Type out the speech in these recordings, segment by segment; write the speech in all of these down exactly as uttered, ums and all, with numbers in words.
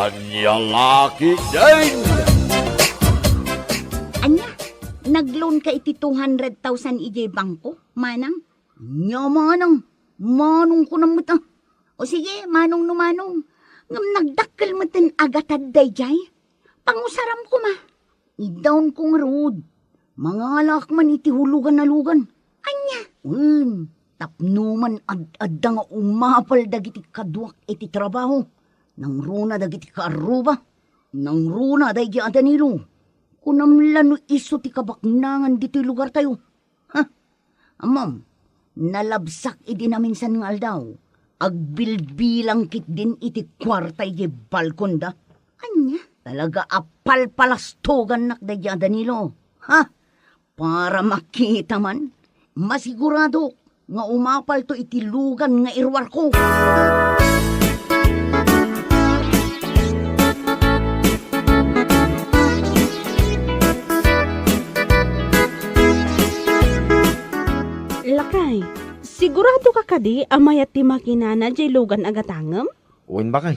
Ania la ketdin? Ania? Nag-loan ka iti two hundred thousand idiay bangko, manang? Ania manang? Manong ko met, a. O sige, manong no manong. Ngem nagdakkel met ti agatad daydiay. Pangusaram koma. Idaonko ngarud. Mangalaak man iti hulogan a lugan. Ania? Wen, tapno man ad-adda nga umapal dagiti kaduak iti trabaho. Nangruna dagiti kaarruba. Nangruna daydi a Danilo. Kunam la no isu ti kabaknangan ditoy lugartayo. Ha? Ammom, nalabsak idi naminsan nga aldaw, agbilbilang ketdin iti kuarta idiay balkonda. Ania? Talaga a palpalastogannak daydi a Danilo. Ha? Para makita man, masiguradok nga umapalto iti lugan nga iruarko. Lakay, sigurado ka kadi a mayat ti makinana diay lugan a gatangem? Wen, bakay.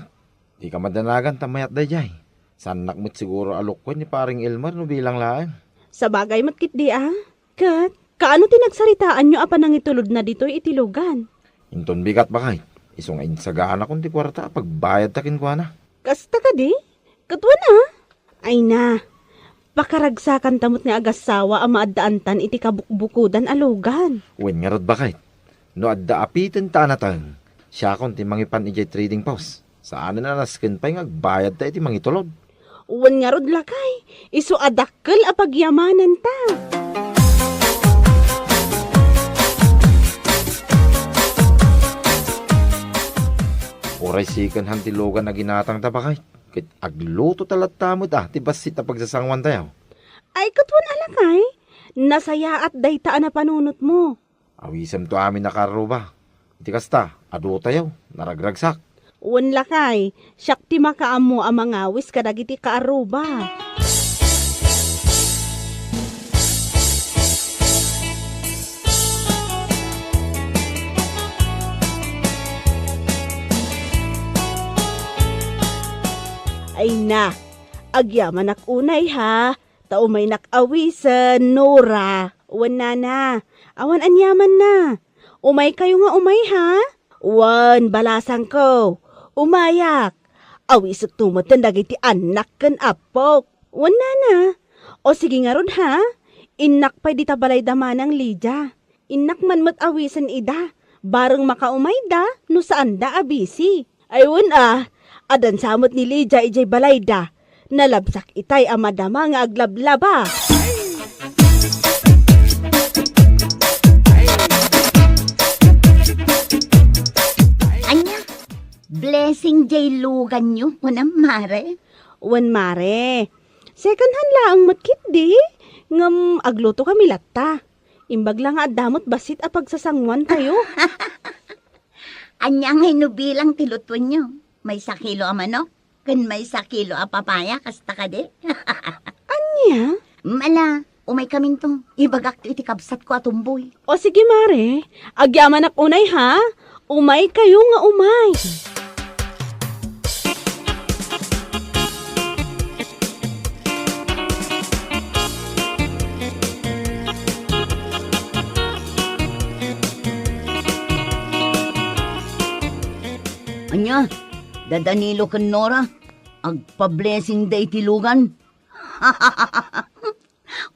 Dika madanagan ta mayat daydiay. Saannak met siguro a lukuen ni Paring Elmer no bilang laeng. Sabagay met ketdi a. Ket, kaano ti nagsaritaanyo a panangitulodna ditoy iti lugan? Inton bigat, bakay. Isu nga insaganakon ti kuarta a pagbayadta kenkuana. Kasta kadi? Ket wen a? Ay na, pakaragsakanta met nga agassawa a maaddaantan iti kabukbukodan a lugan. Wen ngarud, bakay. No adda apitenta a nateng, siakon ti mangipan idiay trading post. Saanen a nasken pay nga agbayadta iti mangitulod. Wen ngarud, lakay, isu a dakkel a pagyamananta. Uray sikenhan ti lugan a ginatangta, bakay, ket agluto ta latta met a ti bassit a pagsasanguantayo. Ay, ket wen a, lakay, nasayaat dayta a napanunotmo. Awisemto amin a kaarruba. Iti kasta, adu tayo, naragragsak. Wen lakay, siak ti makaammo a mangawis kadagiti kaarruba. Ay na, agyamanak unay, ha? Ta umaynak awisen, Nora. Wen nana, awan aniamanna. Umaykayo nga umay, ha? Wen, balasangko. Umayak. Awisekto metten dagiti annak ken appok. Wen nana. O sige ngarud, ha? Innak pay dita balayda manang Lydia. Innak man met awisen ida, bareng makaumayda no saanda a bisi. Ay wen a, adansa met ni Lydia idiay balayda. Nalabsak itay a madama nga aglablaba. Ania? Blessing diay luganyo, kunam, mare? Wen, mare. Second hand laeng met ketdi, ngem agluto kami latta. Imbag la nga adda met bassit a pagsasanguantayo. Ania ngay no bilang ti lutuenyo? Maysa kilo a manok ken maysa kilo a papaya, kasta kadi? Ania? Mala, umay kaminto. Ibagakto iti kabsatko a tumboy. O sige, mare. Agyamanak unay, ha? Umaykayo nga umay. Ania, da Danilo ken Nora, agpa-blessingda iti lugan?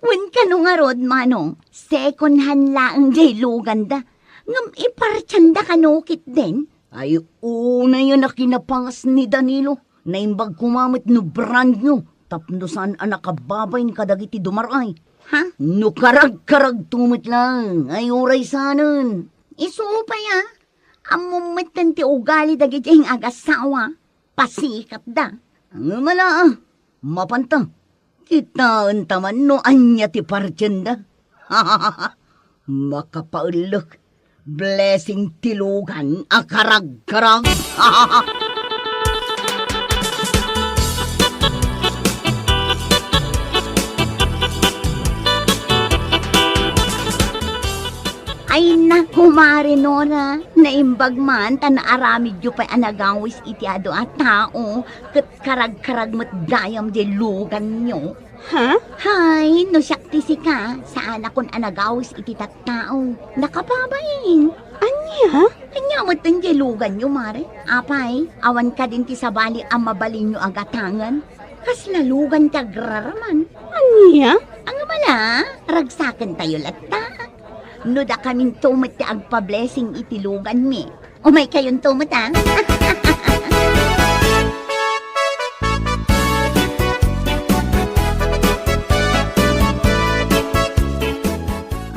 Wen kano ngarud, manong, second hand laeng diay luganda, ngem ipartianda kano ketdin? Ay, unayen a kinapangas ni Danilo. Naimbag koma met no brand new, tapno saan a nakababain kadagiti dumar-ay. Ha? No karagkaragto met laeng, ay uray saanen. Isu pay a, ammom metten ti ugali dagiti agassawa. Pasikatda. Ngem ala, mapanta. Kitaenta man no ania ti partienda. Makapaellek. Blessing ti lugan a karagkarag. Ay, naku, Mare Nora, naimbag man ta naaramidyo pay a nagawis iti adu a tao, ket karagkarag met gayam diay luganyo. Ha? Hay, no siak ti sika, saanakon a nagawis iti tattao. Nakababain. Ania? Ania met diay luganyo, Mare? Apay, awan kadin ti sabali a mabalinyo a gatangen? Kasla lugan ti agraraman. Ania? Angabala, ragsakentayo latta. No dakaminto met ti agpa-blessing iti luganmi, umaykayonto met, a.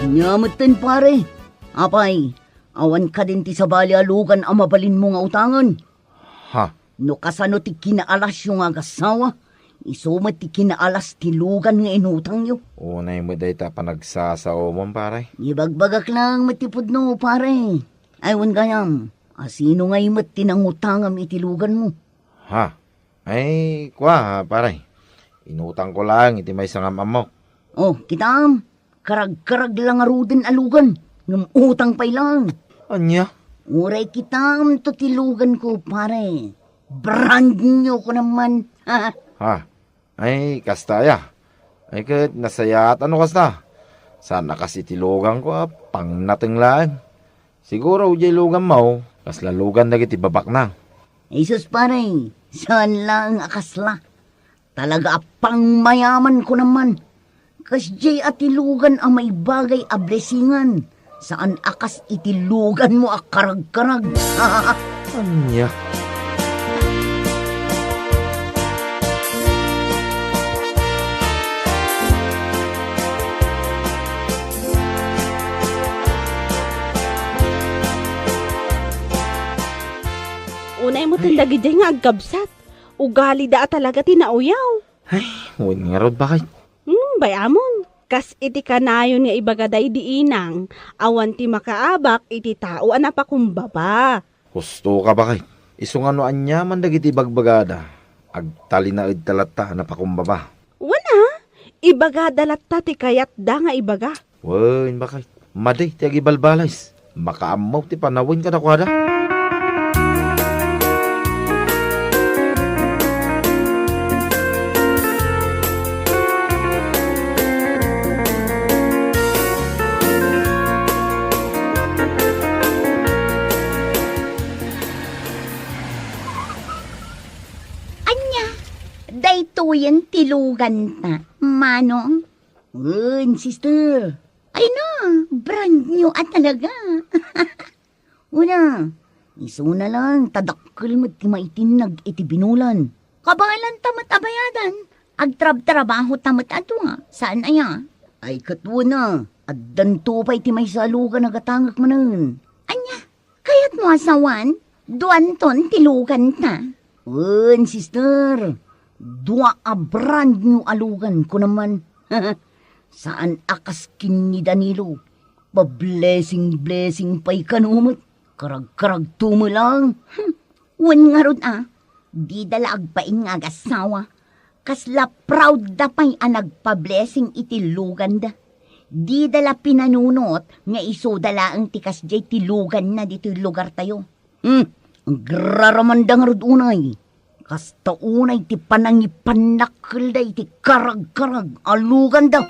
Ania metten, pare? Apay, awan kadin ti sabali a lugan a mabalinmo nga utangen? Ha? No kasano ti kinaalasyo nga agassawa, isu met ti kinaalas ti lugan nga inutangyo. Unay met dayta a panagsasaomon, pare. Ibagbagak laeng met ti pudno, pare. Ay, wen gayam, a sino ngay met ti nangutangam iti luganmo? Ha? Ay, kua, pare. Inutangko laeng iti maysa nga am-ammok. Oh, kitaem, karagkarag la ngaruden a lugan, ngem utang pay laeng. Ania? Uray kitaemto ti luganko, pare. Brand new ko naman. Ha? Ay, kasta aya? Ay, ket nasayaat a no kasta. Saan a kas iti luganko a pangnateng laeng. Siguro, diay luganmo, kasla lugan dagiti babaknang. Jesus, pare, saan laeng a kasla. Talaga a pangmayaman ko naman. Kasdiay a ti lugan a maibagay a blessingan, saan a kas iti luganmo a karagkarag. Ania? Unay mo ten dagidiay nga agkabsat. Ugalida a talaga ti nauyaw. Ay, wen ngarud, bakit? Hmm, bay-amon. Kas iti kanayon nga ibagada idi inang, awan ti makaabak iti tao a napakumbaba. Husto ka, bakit? Isu nga no aniaman dagiti ibagbagada, agtalinaedta latta a napakumbaba. Wen a, ibagada latta ti kayatda nga ibaga. Wen, bakit? Madi ti agibalbalis. Makaammo ti panawen kadakuada. Ania, daytoyen ti luganta, Manong? Wen, sister. Ay na, brand new a talaga. Una, isuna lang, ta dakkel met ti maitinnag iti binulan. Kabaelanta met a bayadan, agtrabtrabahota met a dua, saan aya? Ay ket una, addanto pay ti maysa a lugan a gatangek manen. Ania? Kayatmo a sawan, duanton ti luganta. Wen, sister, dua a brand new a lugan, kunam man. Saan a kas ken ni Danilo. Pablessing-blessing pay kano met. Karagkaragto met lang. Hmm. Wen ngarud a, dida la agbain nga agassawa. Kasla proud da pay a nagpa-blessing iti luganda. Dida la pinanunot nga isuda laeng ti kasdiay ti luganna ditoy lugartayo. Hmm, agraramanda ngarud unay. Kasta unay ti panangipannakkelda iti karagkarag a luganda.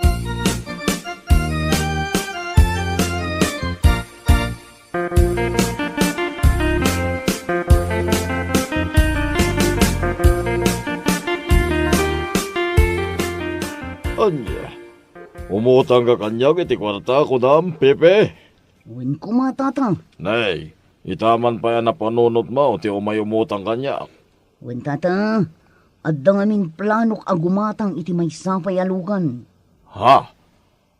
Ania? Umutangka kaniak iti kuarta, kunam, Pepe? Wen koma, tata. Nay, ita man pay a napanunotmo ti umay umutang kaniak. Wen, tata, adda ngamin planok a gumatang iti maysa pay a lugan. Ha?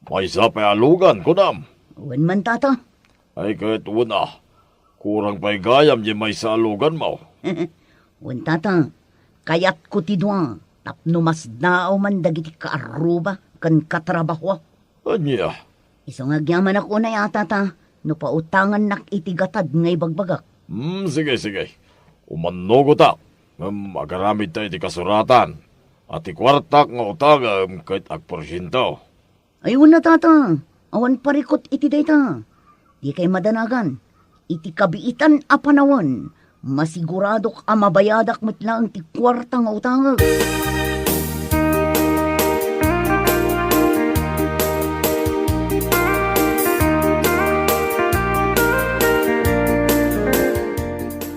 Maysa pay a lugan, kunam? Wen man, tata. Ay ket wen a, kurang pay gayam diay maysa a luganmo. Wen, tata, kayatko ti dua tapno masdaaw man dagiti kaarruba ken katrabahoak. Ania? Isu nga agyamanak unay a, tata, no pautangannak iti gatad nga ibagbagak. Hmm, sige, sige. Umannugotak. Ngem agaramidta iti kasuratan a ti kuartak nga utangem ket agporsiento. Ay, wen a, tata. Awan parikut iti dayta. Dikay madanagan, iti kabiitan a panawen, masiguradok a mabayadak met laeng ti kuarta nga utangek.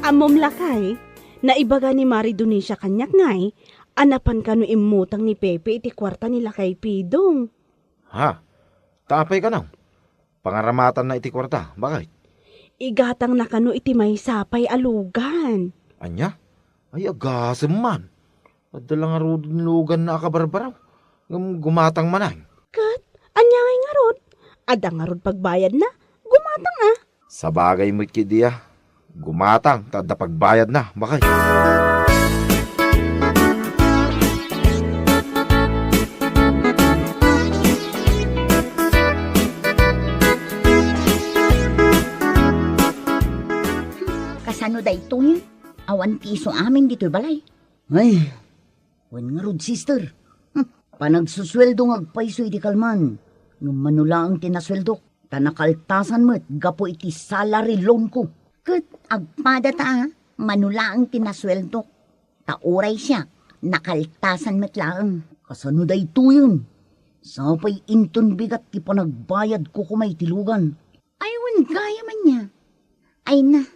Ammom lakay, naibaga ni Mari Dionisia kaniak ngay a napan kano immutang ni Pepe iti kuarta ni lakay Pidong. Ha? Ta apay kano? Pangaramatanna iti kuarta, bakit? Igatangna kano iti maysa pay a lugan. Ania? Ay, agasem man. Adda la ngaruden luganna a kabarbaraw. Ngem gumatang manen. Ket, ania ngay ngarud? Adda ngarud pagbayadna? Gumatang a. Sabagay met ketdi a. Gumatang, ta adda pagbayadna, bakit? Kasano daytoy? Awan ti isu amin ditoy balay. Ay, wen ngarud, sister. Hmm, panagsusueldo nga agpayso iti kalman. Ngem mano laeng ti nasueldok, ta nakaltasan met gapu iti salary loan ko. Ket agpadata, mano laeng ti nasueldok, ta uray siak, nakaltasan met laeng. Kasano daytoyen? Sapay inton bigat ti panagbayad ko koma iti lugan. Ay, wen gayam ania? Ay na,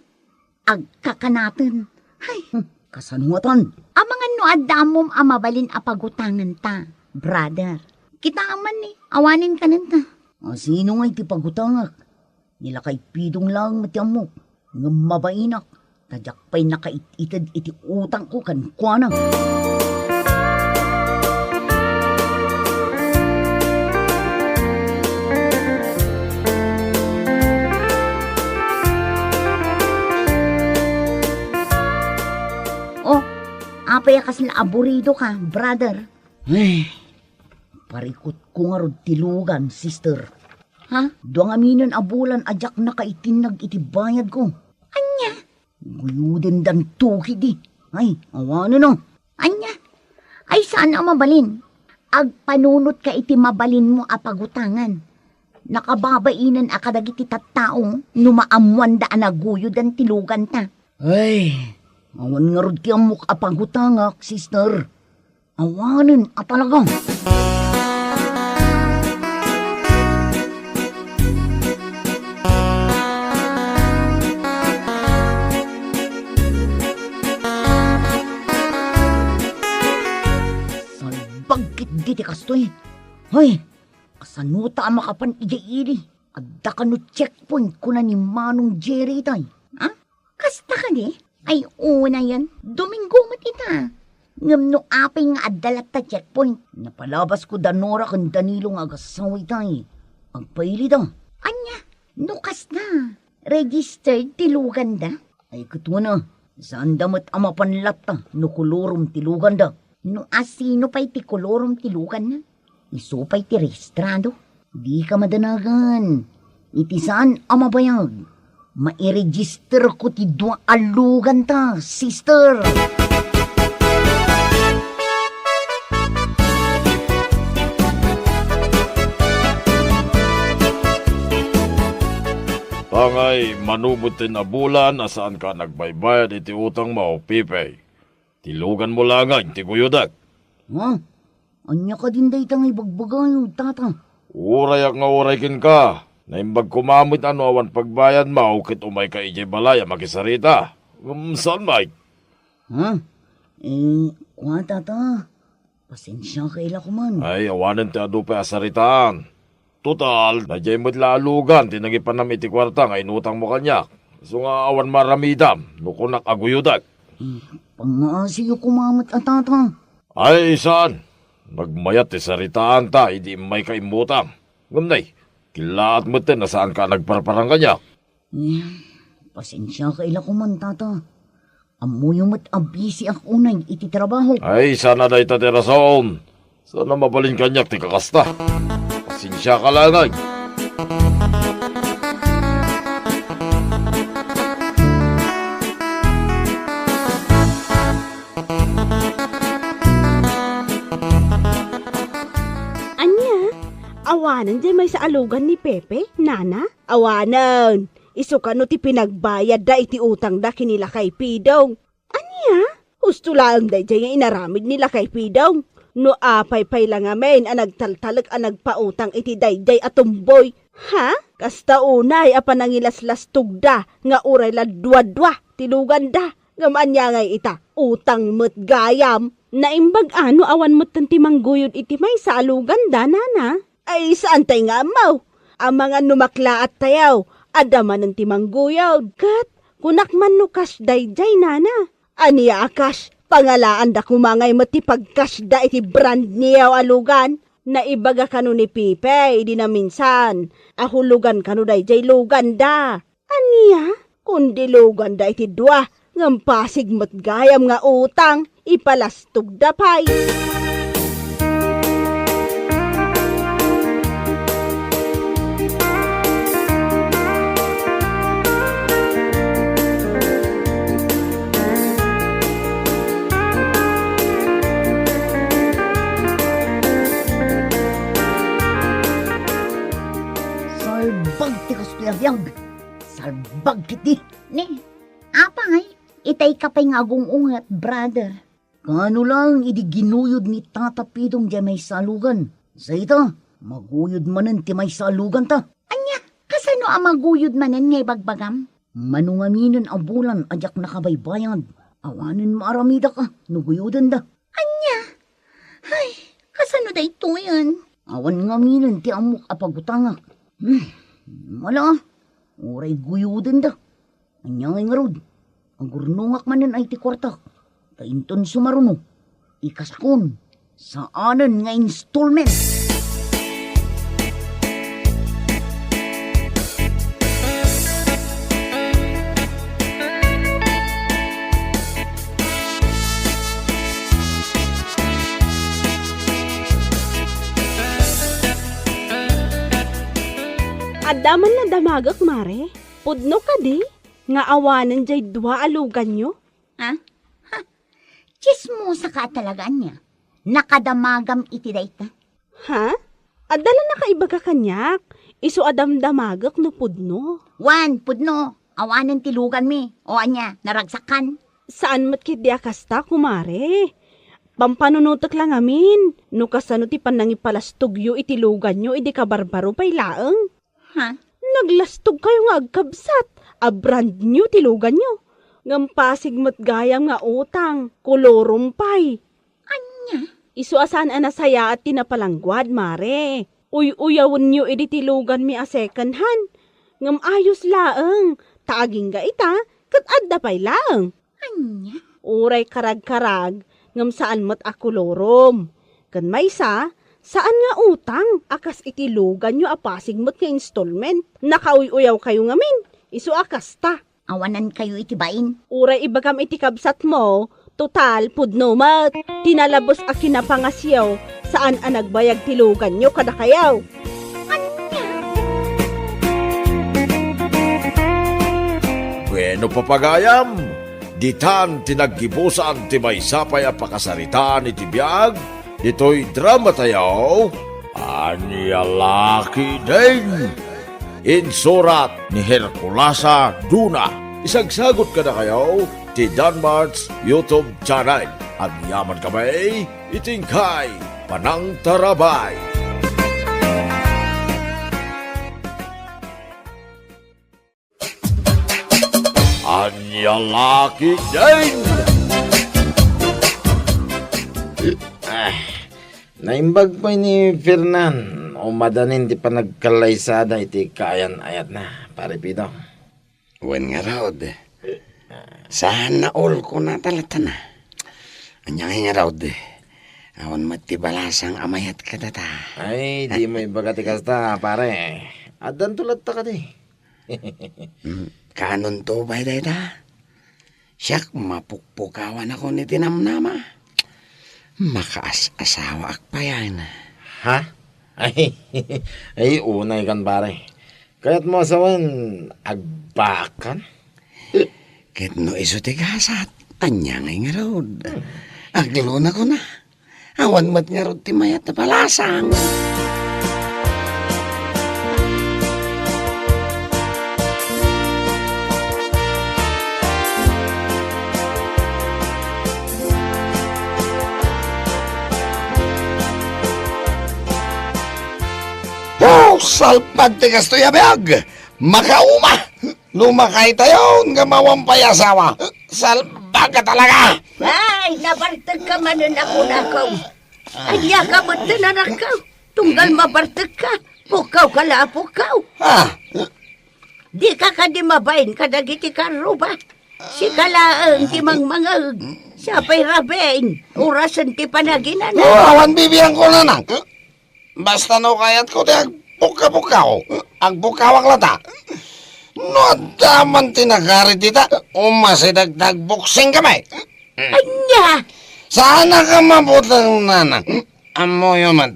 agkakanaten. Ay, hmm, kasano ngatan? Amangan no adda ammom a mabalin a pagutanganta, brother. Kitaem man ni, awanen kanenta. A, sino ngay ti pagutangak? Ni lakay Pidong laeng met ti ammok. Ngem mabainak, ta diak pay nakait-ited iti utangko kenkuana. Oh, apay a kasla aburidoka, brother? Ay, parikutko ngarud ti lugan, sister. Ha? Dua ngaminen a bulan a diak nakaitinnag iti bayadko. Ania? Guyudendanto ketdi. Ay, awanen a. Ania? Ay, saan a mabalin? Agpanunotka iti mabalinmo a pagutangan. Nakababainen a kadagiti tattao no maammoanda a naguyudan ti luganta. Ay, awan ngarud ti ammok a pagutangak, sister. Awanen a talaga. Salbag ketdi ti kastoy. Hoy, kasanota a makapan idiay ili? Adda kano checkpoint, kuna ni Manong Jerry itay. Ha? Kasta kadi? Ay, unayen. Domingo met ita. Ngem no apay nga adda latta checkpoint? Napalabasko da Nora ken Danilo nga agasawa itay. Agpailida. Ania? No kasta, registered ti luganda? Ay, ket wen a, saanda met a mapan latta no kolorom ti luganda. No asino pay ti kolorom ti luganna? Isu pay ti rehistrado. Dika madanagan. Iti saan a mabayag, mairegisterko ti dua a luganta, sister. Pangay, mano met ti nabulan a saanka a nagbaybayad iti utangmo, Pepe. Ti luganmo laengen ti guyodek. Ha? Ania kadin dayta nga ibagbagayo, tata? Urayak nga uray kenka. Naimbag koma met a no awan pagbayadmo ket umayka idiay balay a makisarita. Ngem saan met? Ha? Eh, kua, tata. Pasensiaka la koman. Ay, awanen ti adu pay a saritaan. Total, daydiay met la a lugan ti nangipanam iti kuarta nga inutangmo kaniak. Isu nga awan maaramidam no kunak a guyodek. Hmm, pangngaasiyo koma met a, tata. Ay, saan. Nagmayat ti saritaanta idi immayka immutang. Ngem nay, kellaat metten a saanka a nagparparang kaniak. Hmm, pasensiaka la koman, tata. Ammoyo met a bisiak unay iti trabaho. Ay, saan a dayta ti rason. Saan a mabalin kaniak ti kakasta. Pasensiaka laeng. Ania? Awanen diay maysa a lugan ni Pepe, nana? Awanen. Isu kano ti pinagbayadda iti utangda ken ni Lakay Pidong. Ania? Husto laeng daydiay nga inaramid ni Lakay Pidong. No apay pay la ngamin a nagtaltalek a nagpautang iti daydiay a tumboy. Ha? Kasta unay a panangilaslastogda nga uray la dua-dua ti luganda. Ngem ania ngay ita? Utang met gayam. Naimbag a no awan metten ti mangguyod iti maysa a luganda, nana? Ay, saan tay nga ammo? Amangan no maklaat tayo, adda manen ti mangguyod. Ket kunak man no cash daydiay, nana. Ania a cash? Pangalaanda koma ngay met ti pagkashda iti brand new a lugan. Naibaga kano ni Pipe idi naminsan a hulugan kano daydiay luganda. Ania? Kundi luganda iti dua, ngem pasig met gayam nga utang, ipalastogda pay. Salbag ti kastoy a biag! Salbag ketdi! Ni, apay, itay ka pay nga agung-unget, brother. Kaano lang idi ginuyod ni Tata Pidong diay maysa a lugan? Sa ita, maguyod manen ti maysa a luganta. Ania, kasano a maguyod manen nga ibagbagam? Mano ngaminen a bulan a diak nakabaybayad, awanen maaramidak a no guyodenda. Ania? Ay, kasano daytoyen? Awan ngaminen ti ammok a pagutangak. Hmm, wala. Uray guyodenda. Ania ngay ngarud? Agurnongak manen ay ti kuartak. Ta inton sumaruno, ikasakon. Saanen nga installment. Adda man nadamagek, Mare? Pudno kadi nga awanen diay dua a luganyo? Ha? Ha? Tsismosa ka talaga, ania? Nakadamagam iti dayta. Ha? Adda la nakaibaga kaniak, isu a damdamagek no pudno. Wen, pudno. Awanen ti luganmi. O ania, naragsakan? Saan met ketdi a kasta, kumare. Pampanunotek la ngamin no kasano ti pannangipalastogyo iti luganyo idi kabarbaro pay laeng. Ha? Naglastogkayo nga agkabsat a brand new ti luganyo. Ngem pasig met gayam nga utang, kolorom pay. Ania? Isu a saan a nasayaat ti napalangguad, Mare. Uy-uyawenyo idi ti luganmi a second hand. Ngem ayos laeng, ta agingga ita, ket adda pay laeng. Ania? Uray karagkarag, ngem saan met a kolorom. Ken maysa, saan nga utang a kas iti luganyo a pasig met nga installment. Nakauy-uyawkayo ngamin, isu a kasta. Awanankayo iti bain. Uray ibagam iti kabsatmo, total, pudno met. Ti nalabes a kinapangasiyo, saan a nagbayag ti luganyo kadakayo. Ania? Bueno, papagayam, ditan ti naggibusan ti maysa pay a pakasaritaan iti biag, ditoy dramatayo, Ania La Ketdin. Insurat ni Herculasa Duna. Isagsagut kadakayo ti Danmart's YouTube channel. Agyaman kami iti inkay panangtarabay. Ania La Ketdin! Ah, naimbag pay ni Fernan, umadanin ti panagkallaysada iti kaayan-ayatna, Pare Pidong. Wen ngarud. Saan naulko na talatana. Ania ngay ngarud? Awan met ti balasang a mayat kadata. Ay, dimo ibaga ti kasta, pare. Addanto latta kadi. Hmm, kaanonto pay dayta? Siak, mapukpukawanakon iti namnama. Makaas-asawaak payen. Ha? Ay, ay, unay kan, pare. Kayatmo a sawen, agbaakan? Ket no isu ti gasat, ania ngay ngarud? Aglonakon a. Awan met ngarud ti mayat a balasang. Salpag ti kastoy a biag! Makauma! No makaytayon nga mawan pay asawa, salpag ka talaga! Ay, nabartek ka manen a kunakaw. Ania ka met, anakkaw? Tunggal mabartek ka, pukkaw ka la a pukkaw. Ah, Di ka kadi mabain kadagiti karruba? Sika laeng ti mangmangeg. Sapay rabiin, orasen ti panaginana. Oh, awan bibiangko, nanang. Basta no kayatko ti agpukka-pukkaw, agpukkawak lata. No adda man ti nakarit ita, umasideg ta agboksing kami. Ania? Saan ka mabuteng, nanang. Ammoyo met,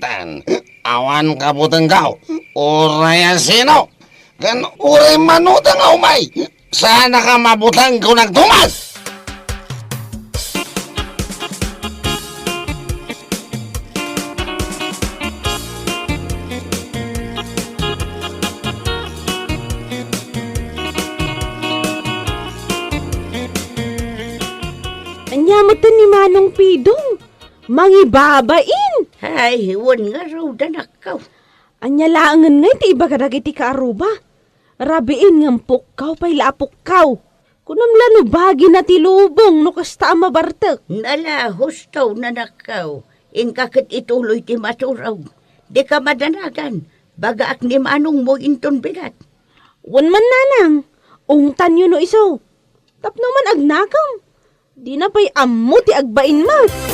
awan kabutengko. Uray a sino. Ken uray mano ta nga umay. Saan ka mabuteng, kunam, Tomas! Ania met ni Manong Pidong? Mangibabain! Ay, wen ngarud, anakkaw. Ania laengen ngay ti ibaga dagiti kaarruba? Rabiin ngem pukkaw pay la a pukkaw. Kunam la no bagina ti lubong no kasta a mabartek. Nala, husto, nanakkaw. Inka ket ituloy ti maturog. Dika madanagan. Bagaak ni manongmo inton bigat. Wen man, nanang. Ungtanyo no isu. Tapno man agnakem. Dina pay ammo ti agbainmo.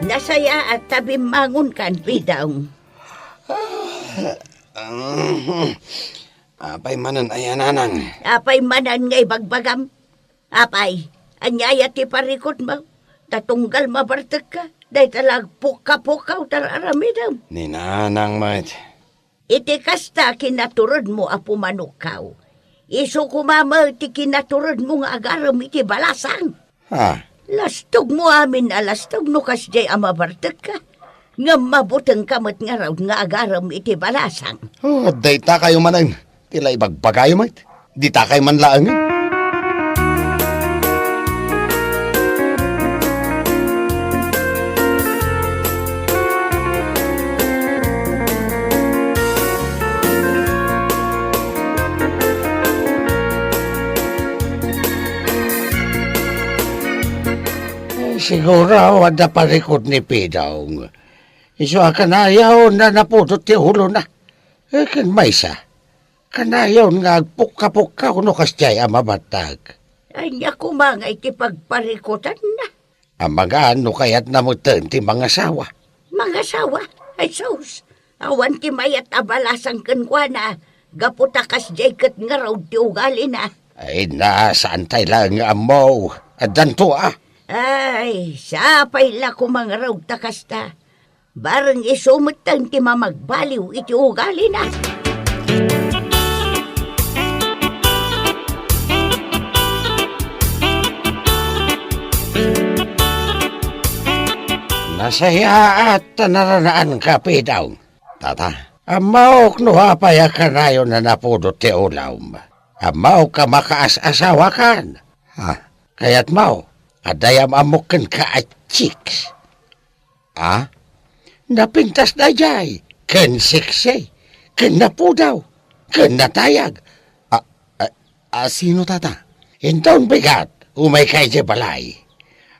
Nasayaat ta bimmangonkan, Pidong. Apay manen aya, nanang? Apay manen nga ibagbagam? Apay, ania aya ti parikutmo? Ta tunggal mabartekka, dayta la agpukka-pukkaw ti ar-aramidem. Ni nanang met. Iti kasta, kinaturedmo a pumanokkaw. Isu koma met ti kinaturedmo nga agarem iti balasang. Ha? Lastogmo amin a lastog no kasdiay a mabartekka. Ngem mabutengka met ngarud nga agarem iti balasang. Oh, dayta kayo manen. Ti la ibagbagayo met, ditakay man laengen. Eh, siguro, adda parikut ni Pidong. Isu a kanayon a napudot ti ulona. Eh, ken maysa, kanayon nga agpukka-pukkaw no kasdiay a mabattag. Ania koma nga iti pagparikutanna? Amangan no kayatna metten ti mangasawa. Mangasawa? Ay sus, awan ti mayat a balasang kenkuana, gapu ta kasdiay ket ngarud ti ugalina. Ay na, saantay laeng nga ammo. Addanto a. Ay, sapay la koma ngarud ta kasta. Bareng isu metten ti mamagbaliw iti ugalina. Nasayaat ta naranaanka, Pidong. Tata, ammaok no apay a kanayon a napudot ti ulom. Ammaok a makaas-asawakan. Ha, kayatmo, adda yam-ammok kenka a chicks. A? Napintas daydiay, ken seksi, ken napudaw, ken natayag. A, a, a, sino, tata? Inton bigat, umayka idiay balay.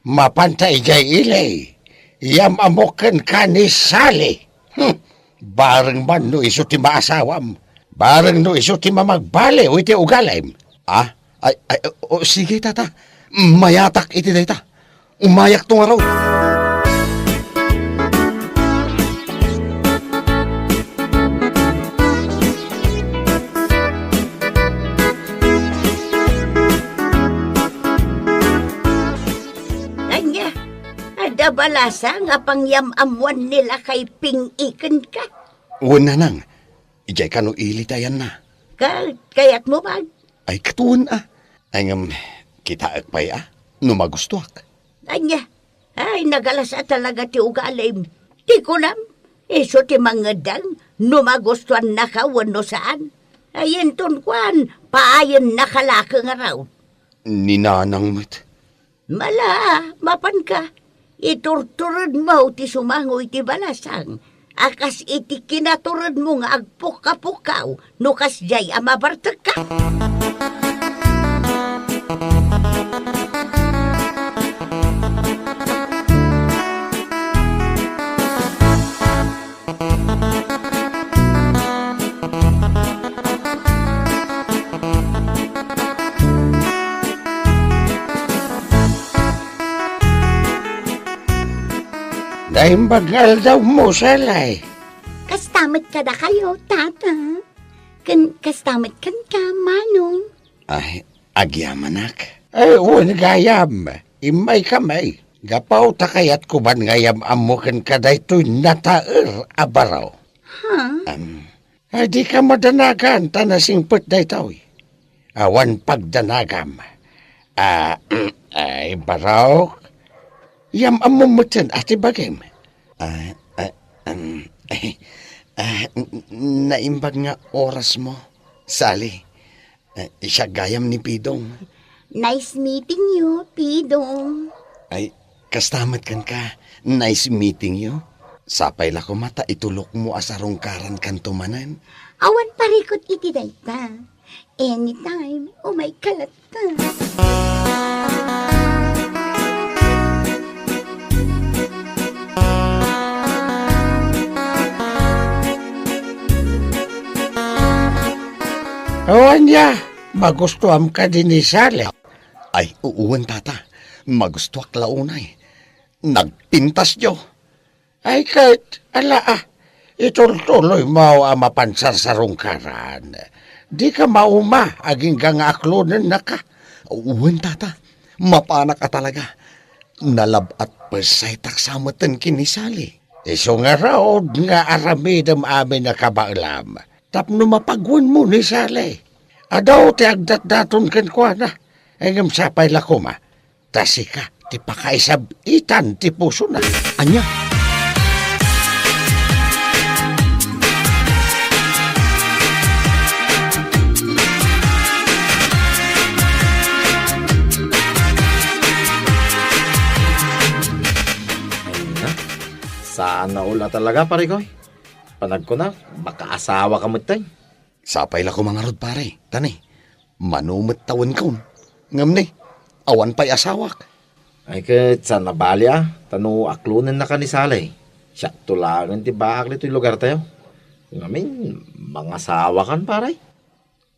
Mapanta idiay ili, yam-ammok kenka ni Sally. Hmm. Bareng man no isu ti maasawam. Bareng no isu ti mamagbaliw iti ugalim. A? Ay, ay, o, sige, tata. Mayatak iti dayta. Umayakto ngarud. Ania, adda balasang a pangyam-ammoan ni lakay Ping-i kenka? Wen, nanang. Idiay kano ili ti ayanna? Ka-, kayatmo man? Ay, ket wen a. Ay, ngem, kitaek pay a, no magustuak. Ania? Ay, nagalas a talaga ti ugalim. Ti kunam, isu ti mangeddeng no magustuannaka wenno saan. Ay, inton kuan, Paayennaka la ket ngarud. Ni Nanang met. Mala, mapanka. Iturturedmo ti sumango iti balasang a kas iti kinaturedmo nga agpukkapukaw no kasdiay a mabartekka. Naimbag nga aldawmo, Sally. Kasta met kadakayo, Tata. Ken kasta met kenka, Manong. Ay, agyamanak. Ay, wen gayam. Immaykami. Gapu ta kayatko man nga yam-ammo kenka daytoy nataer a baro. Ha? Am, ay, dika madanagan ta nasingpet daytoy. Awan pagdanagam. Ah, ay, barok. Yam-ammom metten a ti bagim. Ah, ah, am, ah, n-, naimbag nga orasmo, Sally. Eh, siak gayam ni Pidong. Nice meeting you, Pidong. Ay, kasta met kenka. Nice meeting you. Sapay la koma ta itulokmo a sarungkarankanto manen. Awan parikut iti dayta. Anytime, umayka latta. O ania, magustuam kadi ni Sally? Ay, uwan, Tata. Magustuak la unay. Nagpintasyo. Ay ket, ala a, itultuloymo a mapan sarsarungkaran. Dika mauma agingga nga aklonennaka. Wen, Tata, mapanak a talaga. Nalab-at pessaytak sa metten ken ni Sally. Isu ngarud nga aramidem amin a kabaelam tapno mapagwenmo ni Sally. Adu ti agdatdaton kenkuana, ngem sapay la koma. Ta sika ti pakaisab-itan ti pusona. Ania? Ay na, saan a ula talaga, parikoy. Panagkuna, makaasawaka metten. Sapay la koma ngarud, pare, ta ni, mano met ta wenkon. Ngem ni, awan pay asawak. Ay ket, saan a bali a, ta no aklonennaka ni Sally, siakto laengen ti baak ditoy lugartayo. Ngamin, mangasawakan, pare.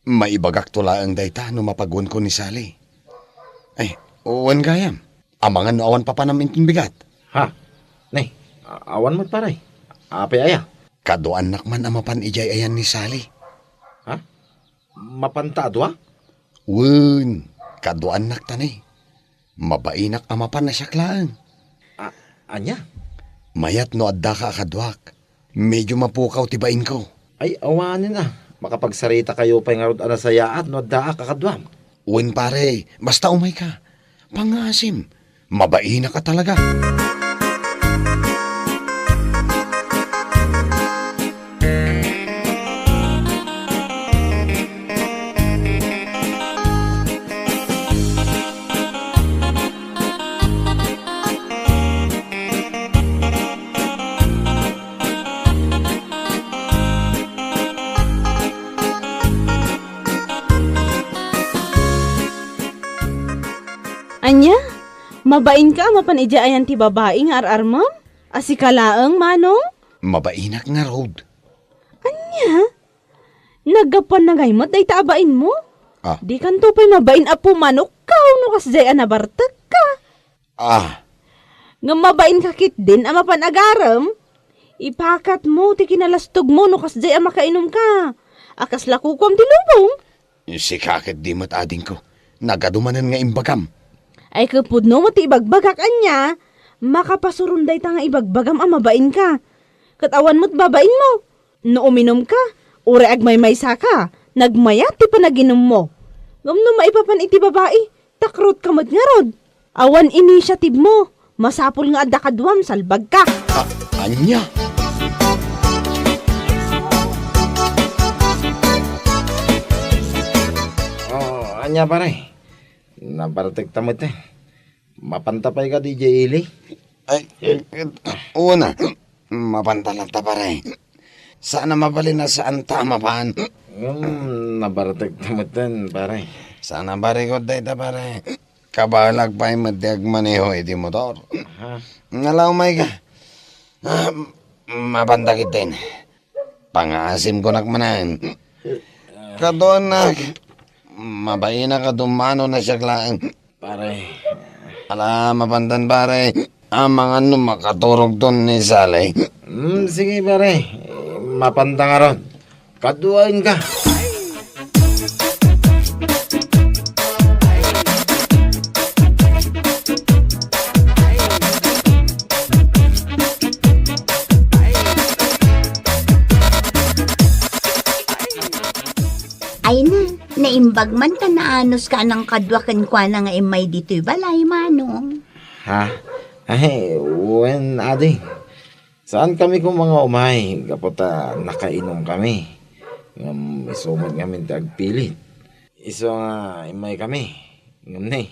Maibagakto laeng dayta no mapagwenko ni Sally. Ay, wen gayam. Amangan no awan papanam inton bigat. Ha? Ni, a-, awan met, pare. Apay aya? Kaduaannak man a mapan idiay ayan ni Sally. Ha? Mapanta a dua? Wen, kaduaannak ta ni. Mabainak a mapan a siak laeng. A-, ania? Mayat no addaka a kaduak. Medio mapukaw ti bainko. Ay, awanen a. Makapagsaritakayo pay ngarud a nasayaat no addaak a kaduam. Wen, pare, basta umayka. Pangasim, mabainak a talaga. Ania? Mabainka a mapan idiay ayan ti babai nga ar-armem? A sika laeng, Manong? Mabainak ngarud. Ania? Naggapuan na ngay met dayta a bainmo? Ah. Dikanto pay mabain a pumanokka no kasdiay a nabartekka. Ah. Ngem mabainka ketdin a mapan agarem? Ipakatmo ti kinalastogmo no kasdiay a makainumka. A kasla kukuam ti lubong? Sika ketdi met, adingko. Nagadu manen nga imbagam. Ay, ket pudno met ti ibagbagak, ania? Makapasuron dayta nga ibagbagam a mabainka. Ket awan met babainmo. No uminumka, uray agmaymaysaka, nagmayat ti panaginummo. Ngem no maipapan iti babai, takrotka met ngarud. Awan initiative mo. Masapul nga adda kaduam, salbagka. A-, ania? Ania, pare? Nabartek ta met, eh. Mapanta pay kadi idiay ili? Ay, una, mapanta latta, pare. Saan a mabalin a saan ta a mapan. Hmm, nabartek ta met, pare. Saan a barikot dayta, pare. Kabaelak pay met ti agmaneho iti motor. Aha. Ala, umayka. Ah, mapanta ketdin. Pangaasim kunak manen. Kaduanak, mabainak a dumano na siak laeng. Pare. Ala, mapantan, pare. Amangan no makaturogton ni Sally. Hmm, sige, pare. Mapanta ngarud. Kaduaenka. Ay na, naimbag man ta naanuska a nangkadua kenkuana nga immay ditoy balay, Manong. Ha? Ay, wen, adi. Saan kami koma nga umay gapu ta nakainum kami. Ngem isu met ngamin ti agpilit. Isu nga immay kami. Ngem ni,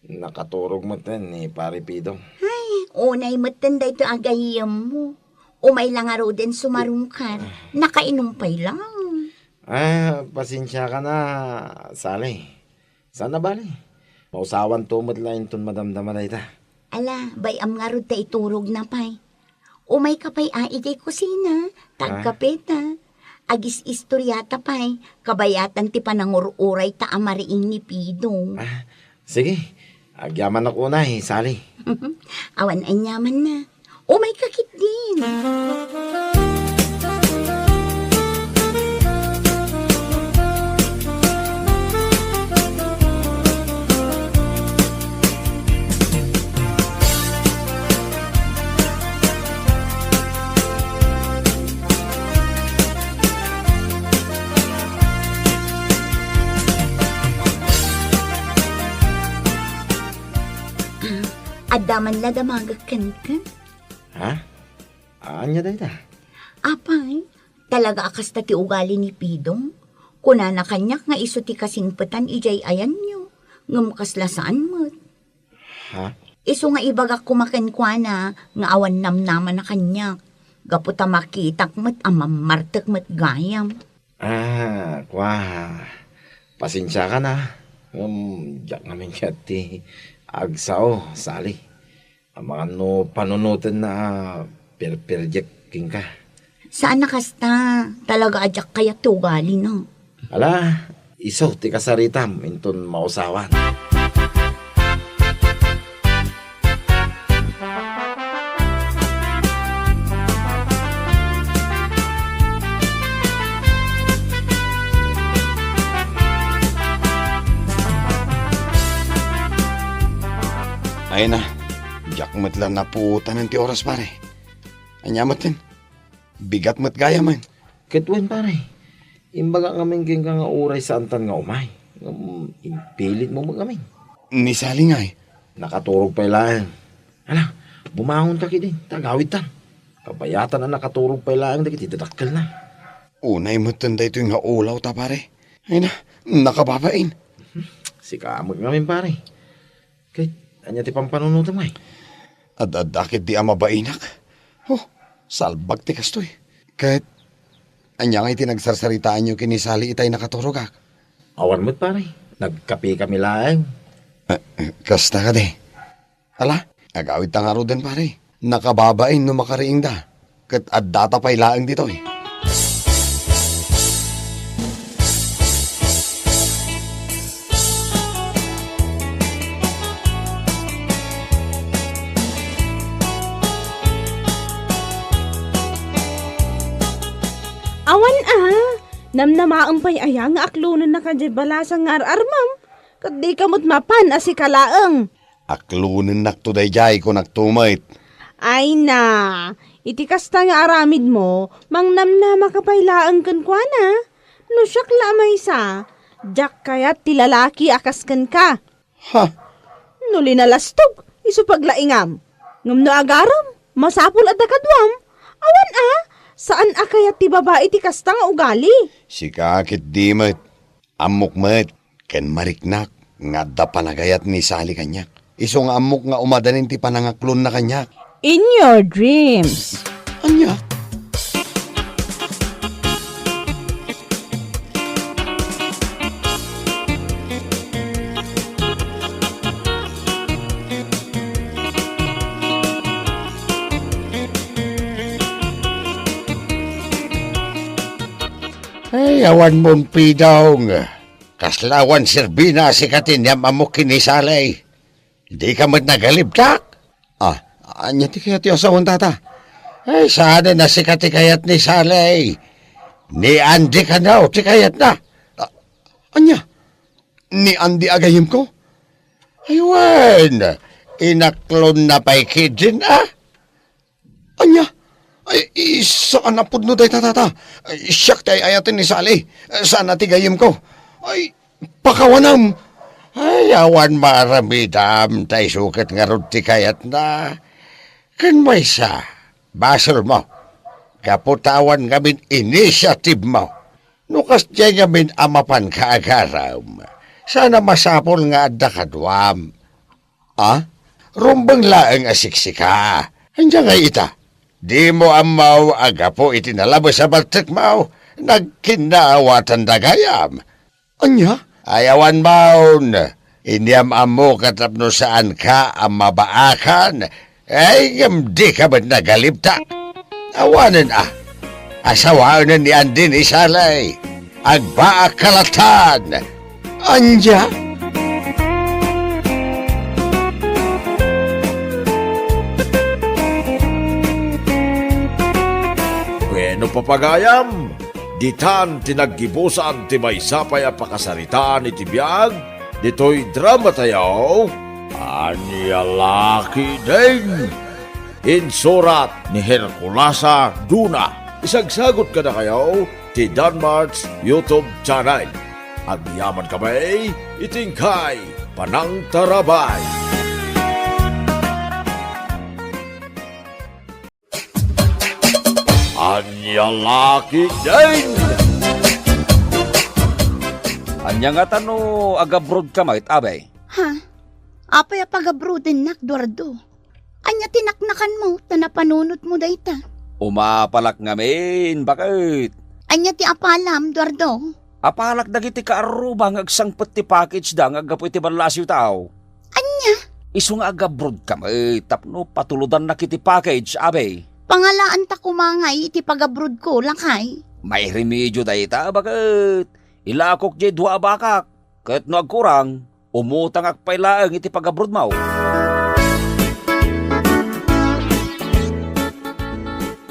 nakaturog met ni Pare Pidong. Ay, unay metten daytoy a gayyemmo. Umay la ngaruden sumarungkar. Nakainum pay lang. Ah, pasensiakan a, Sally. Saan a bale? Mausawanto met la inton madamdama dayta. Ala, bay-am ngarud ta iturogna pay. Umayka pay a idiay kusina, ta agkapeta. Agis-istoriata pay, kabayatan ti panangur-urayta a mariing ni Pidong. Ah, sige. Agyamanak unay, Sally. Awan aniamanna. Umayka ketdin. Adda man la damagek kenken. Ha? Ania dayta? Apay, talaga a kasta ti ugali ni Pidong? Kunana kaniak nga isu ti kasingpetan idiay ayanyo, ngem kasla saan met. Ha? Isu nga ibagak koma kenkuana nga awan namnamana kaniak, gapu ta makitak met a mammartek met gayam. Ah, kua, pasensiakan a. Ngem, diak ngamin kayat ti agsao, Sally. Amangan no panunotenna a perperdiek kenka. Saan a kasta, talaga a diak kayat ti ugalina. Ala, isu ti kasaritam inton mausawan. Ay na, diak met la napuotanan ti oras, pare. Ania metten? Bigat met gayamen. Ket wen, pare, imbagak ngamin kenka nga uray saantan nga umay. Ngem impilitmo met ngamin. Ni Sally ngay? Nakaturog pay laeng. Ala, bumangonta ketdin, ta agawidtan. Kabayatan a nakaturog pay laeng dagiti dadakkelna. Unay metten daytoy nga ulawta, pare. Ay na, nakababain. Sika met ngamin, pare. Ket ania ti pampanunotem ngay? Ad-adda ketdi a mabainak. Oh, salbag ti kastoy. Ket ania ngay ti nagsarsaritaanyo ken ni Sally itay nakaturogak? Awan met, pare. Nagkapekami laeng. Ah, kasta kadi. Ala, agawidta ngaruden, pare. Nakababain no makariingda. Ket addata pay laeng ditoy. Awan a, namnamaem pay aya nga aklonennaka diay balasang nga ar-armem, ket dika met mapan a sika laeng. Aklonennakto daydiay, kunakto met. Ay na, iti kasta nga aramidmo, mangnamnamaka pay laeng kenkuana. No siak la a maysa, diak kayat ti lalaki a kas kenka. Ha? No linalastog, isu paglaingam. Ngem no agaram, masapul a dakaduam. Awan a, saan a kayat ti babai ti kasta nga ugali. Sika ketdi met. Ammok met, Ken mariknak nga adda panagayat ni Sally kaniak. Isu nga ammok nga umadanin ti panangaklonna kaniak. In your dreams. Ania? Ay, awan mon pidong. Kasla awan serbina a sika ti inyam-ammok ken ni Sally. Dika met nagalibtak? Ah, ania ti kayat ti asawam, tata? Ay, saanen a sika ti kayat ni Sally. Ni Andy kano ti kayatna. Ah, ania? Ni Andy a gayyemko? Ay, wen, inaklonna pay ketdin, ah. Ania? Ay, saan a pudno dayta, tata. Ay, siak ti ay-ayaten ni Sally. Saan a ti gayyemko. Ay, pakawanam. Ay, awan maaramidam, ta isu ket ngarud ti kayatna. Ken maysa, basolmo. Gapu ta awan ngamin initiative mo. No kasdiay ngamin a mapanka agaram, saan a masapul nga adda kaduam. Ah? Rumbeng laeng a siksika. Ania ngay ita? Dimo ammo a gapu iti nalabes a baltekmo, nagkinnaawatanda gayam. Ania? Ay, awan maon. Inyam-ammok a tapno saanka a mabaakan. Ay, ngem dika met nagalibtak. Awanen a. Asawaenen ni Andy ni Sally. Agbaakka lattan. Ania? Wenno, papagayam, ditan ti naggibusan ti maysa pay a pakasaritaan iti biag ditoy dramatayo, Ania La Ketdin. Insurat ni Herculasa Duna. Isagsagut kadakayo ti Danmart's YouTube channel. Agyamankami iti inkay panangtarabay. Ania La Ketdin! Ania ngata no agabrodka met, Abay? Ha? Apay a pagabrodennak, Eduardo? Ania ti naknakanmo ta napanunotmo dayta? Umapalak ngamin, baket. Ania ti apalam, Eduardo? Apalak dagiti kaarruba nga agsangpet ti package da nga aggapu iti ballasiw tao. Ania? Isu nga agabrodka met tapno patulodannak iti package, Abay. Pangalaanta koma ngay iti pagabrodko, lakay. Mairemedio dayta, baket. Ilakok diay dua a bakak, ket no agkurang, umutangak pay laeng iti pagabrodmo.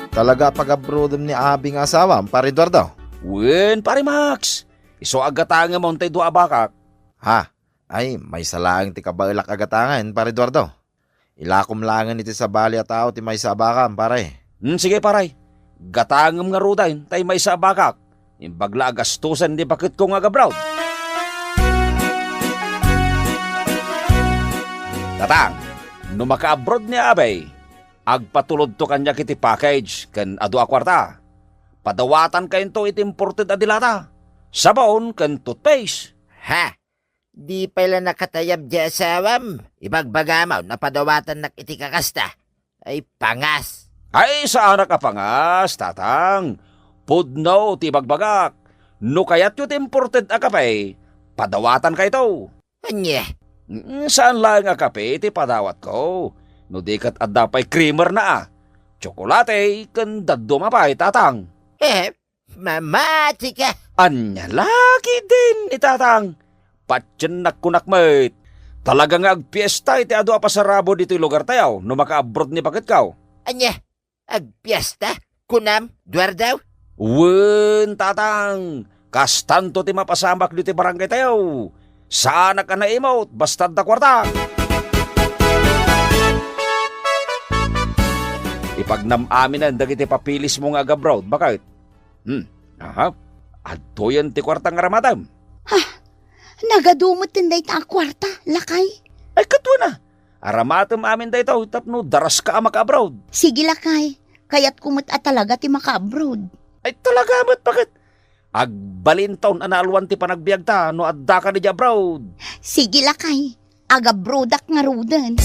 Talaga a pagabrodem ni Abi nga asawam, Pare Eduardo? Wen, Pare Max. Isu a gatangemon tay dua a bakak. Ha? Ay, maysa laeng ti kabaelak a gatangen, Pare Eduardo. Ilakom laengen iti sabali a tao ti maysa a bakam, pare. Hmm, sige, pare. Gatangem ngaruden tay maysa a bakak. Imbag la a gastusen ti baketko nga agabroad. Tatang, no makaabroad ni Abay, agpatulodto kaniak iti package ken adu a kuarta. Padawatankayo iti imported a dilata, sabon ken toothpaste. Ha? Di pay la nakatayab ti asawam? Ibagbagam a padawatannak iti kakasta. Ay, pangas! Ay, saanak a pangas, Tatang. Pudno ti ibagbagak. No kayatyo ti imported a kape, padawatankayo. Ania? Mm, saan laeng a kape ti padawatko. No di ket adda pay creamer na a. Tsokolate ken dadduma pay, Tatang. Eh, Mamatika! Ania la ketdin ni Tatang? Patiennak kunak met. Talaga nga agpiesta iti adu a pasarabud ditoy lugartayo no makaabroad ni baketko. Ania? Agpiesta? Kunam, Eduardo? Wen, Tatang. Kastanto ti mapasamak ditoy barangaytayo. Saanak a naimut, basta adda kuarta. Ipagnam-aminen dagiti papeles mo nga agabroad, baket. Hmm, aha. Adtoyen ti kuarta nga aramatem. Ha? Nagadu met dayta a kuarta, lakay? Ay, ket wen a. Aramatem amin daytoy tapno daraska a makaabroad. Sige, lakay. Kayatko met a talaga ti makaabroad. Ay, talaga met, baket. Agbalinton a naalwan ti panagbiagta no addaka idiay abroad. Sige, lakay. Agabroadak ngaruden.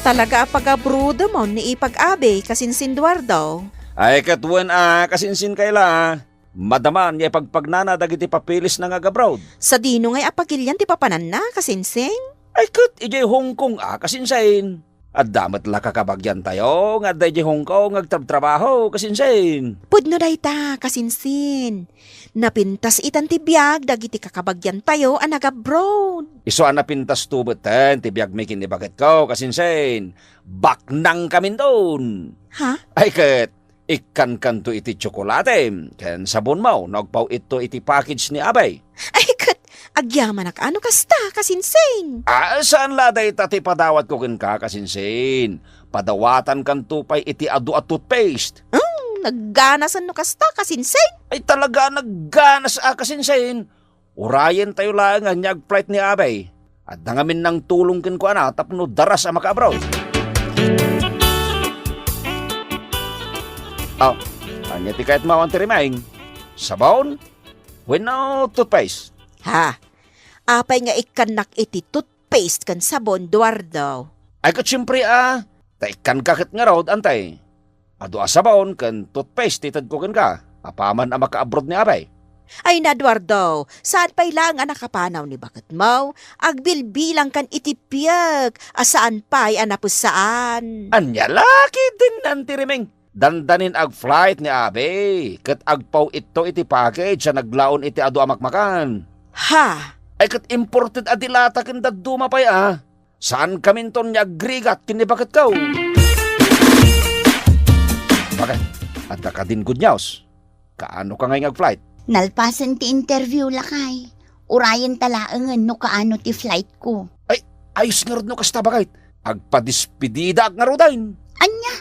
Talaga a pagabroadem ni ipag-abi, kasinsin Eduardo. Ay, ket wen a, kasinsin Kayla. Madaman ya ipagpagnana dagiti papeles na nga agabroad. Sadino ngay a pagilian ti papananna, kasinsin? Ay, ket idiay Hong Kong a, kasinsin. Adda met la kakabagiantayo nga adda idiay Hong Kong nga agtrabtrabaho, kasinsin. Pudno dayta, kasinsin. Napintas itan ti biag dagiti kakabagiantayo a nagabroad. Isu a napintasto metten ti biagmi ken ni baketko, kasinsin. Baknangkaminton. Ha? Ay, ket ikkankanto iti tsokolate ken sabonmo no agpaw-itto iti package ni abay. Ay, ket agyamanak a no kasta, kasinsin. Ah, saan la dayta ti padawatko kenka, kasinsin. Padawatankanto pay iti adu a toothpaste. Hmm, nagganasan no kasta, kasinsin. Ay, talaga a nagganas a, kasinsin. Urayentayo laeng ania agflight ni abay. Adda ngamin nangtulong kenkuana tapno daras a makaabroad. Aw, ania ti kayatmo awan ti rimeng? Sabon? Wenno toothpaste? Ha? Apay nga ikkannak iti toothpaste ken sabon, Eduardo? Ay, ket siempre a. Ta ikkanka ket ngarud, antay. Adu a sabon ken toothpaste ti tedko kenka, apaman a makaabroad ni abay. Ay na, Eduardo, saan pay laeng a nakapanaw ni baketmo? Agbilbilangkan iti biag a saan pay a napessaan. Ania la ketdin ti rimeng? Dandanin agflight ni abi, ket agpaw-itto iti package a naglaon iti adu a makmakan. Ha? Ay, ket imported a dilata ken dadduma pay a. Saankaminton nga agrigat ken ni baketko. Bakit? Adda kadin good news? Kaano ka ngay nga agflight? Nalpasen ti interview, lakay. Urayenta laengen no kaano ti flight ko. Ay, ayos ngarud no kasta, bakit? Agpadespedidaak ngaruden. Ania?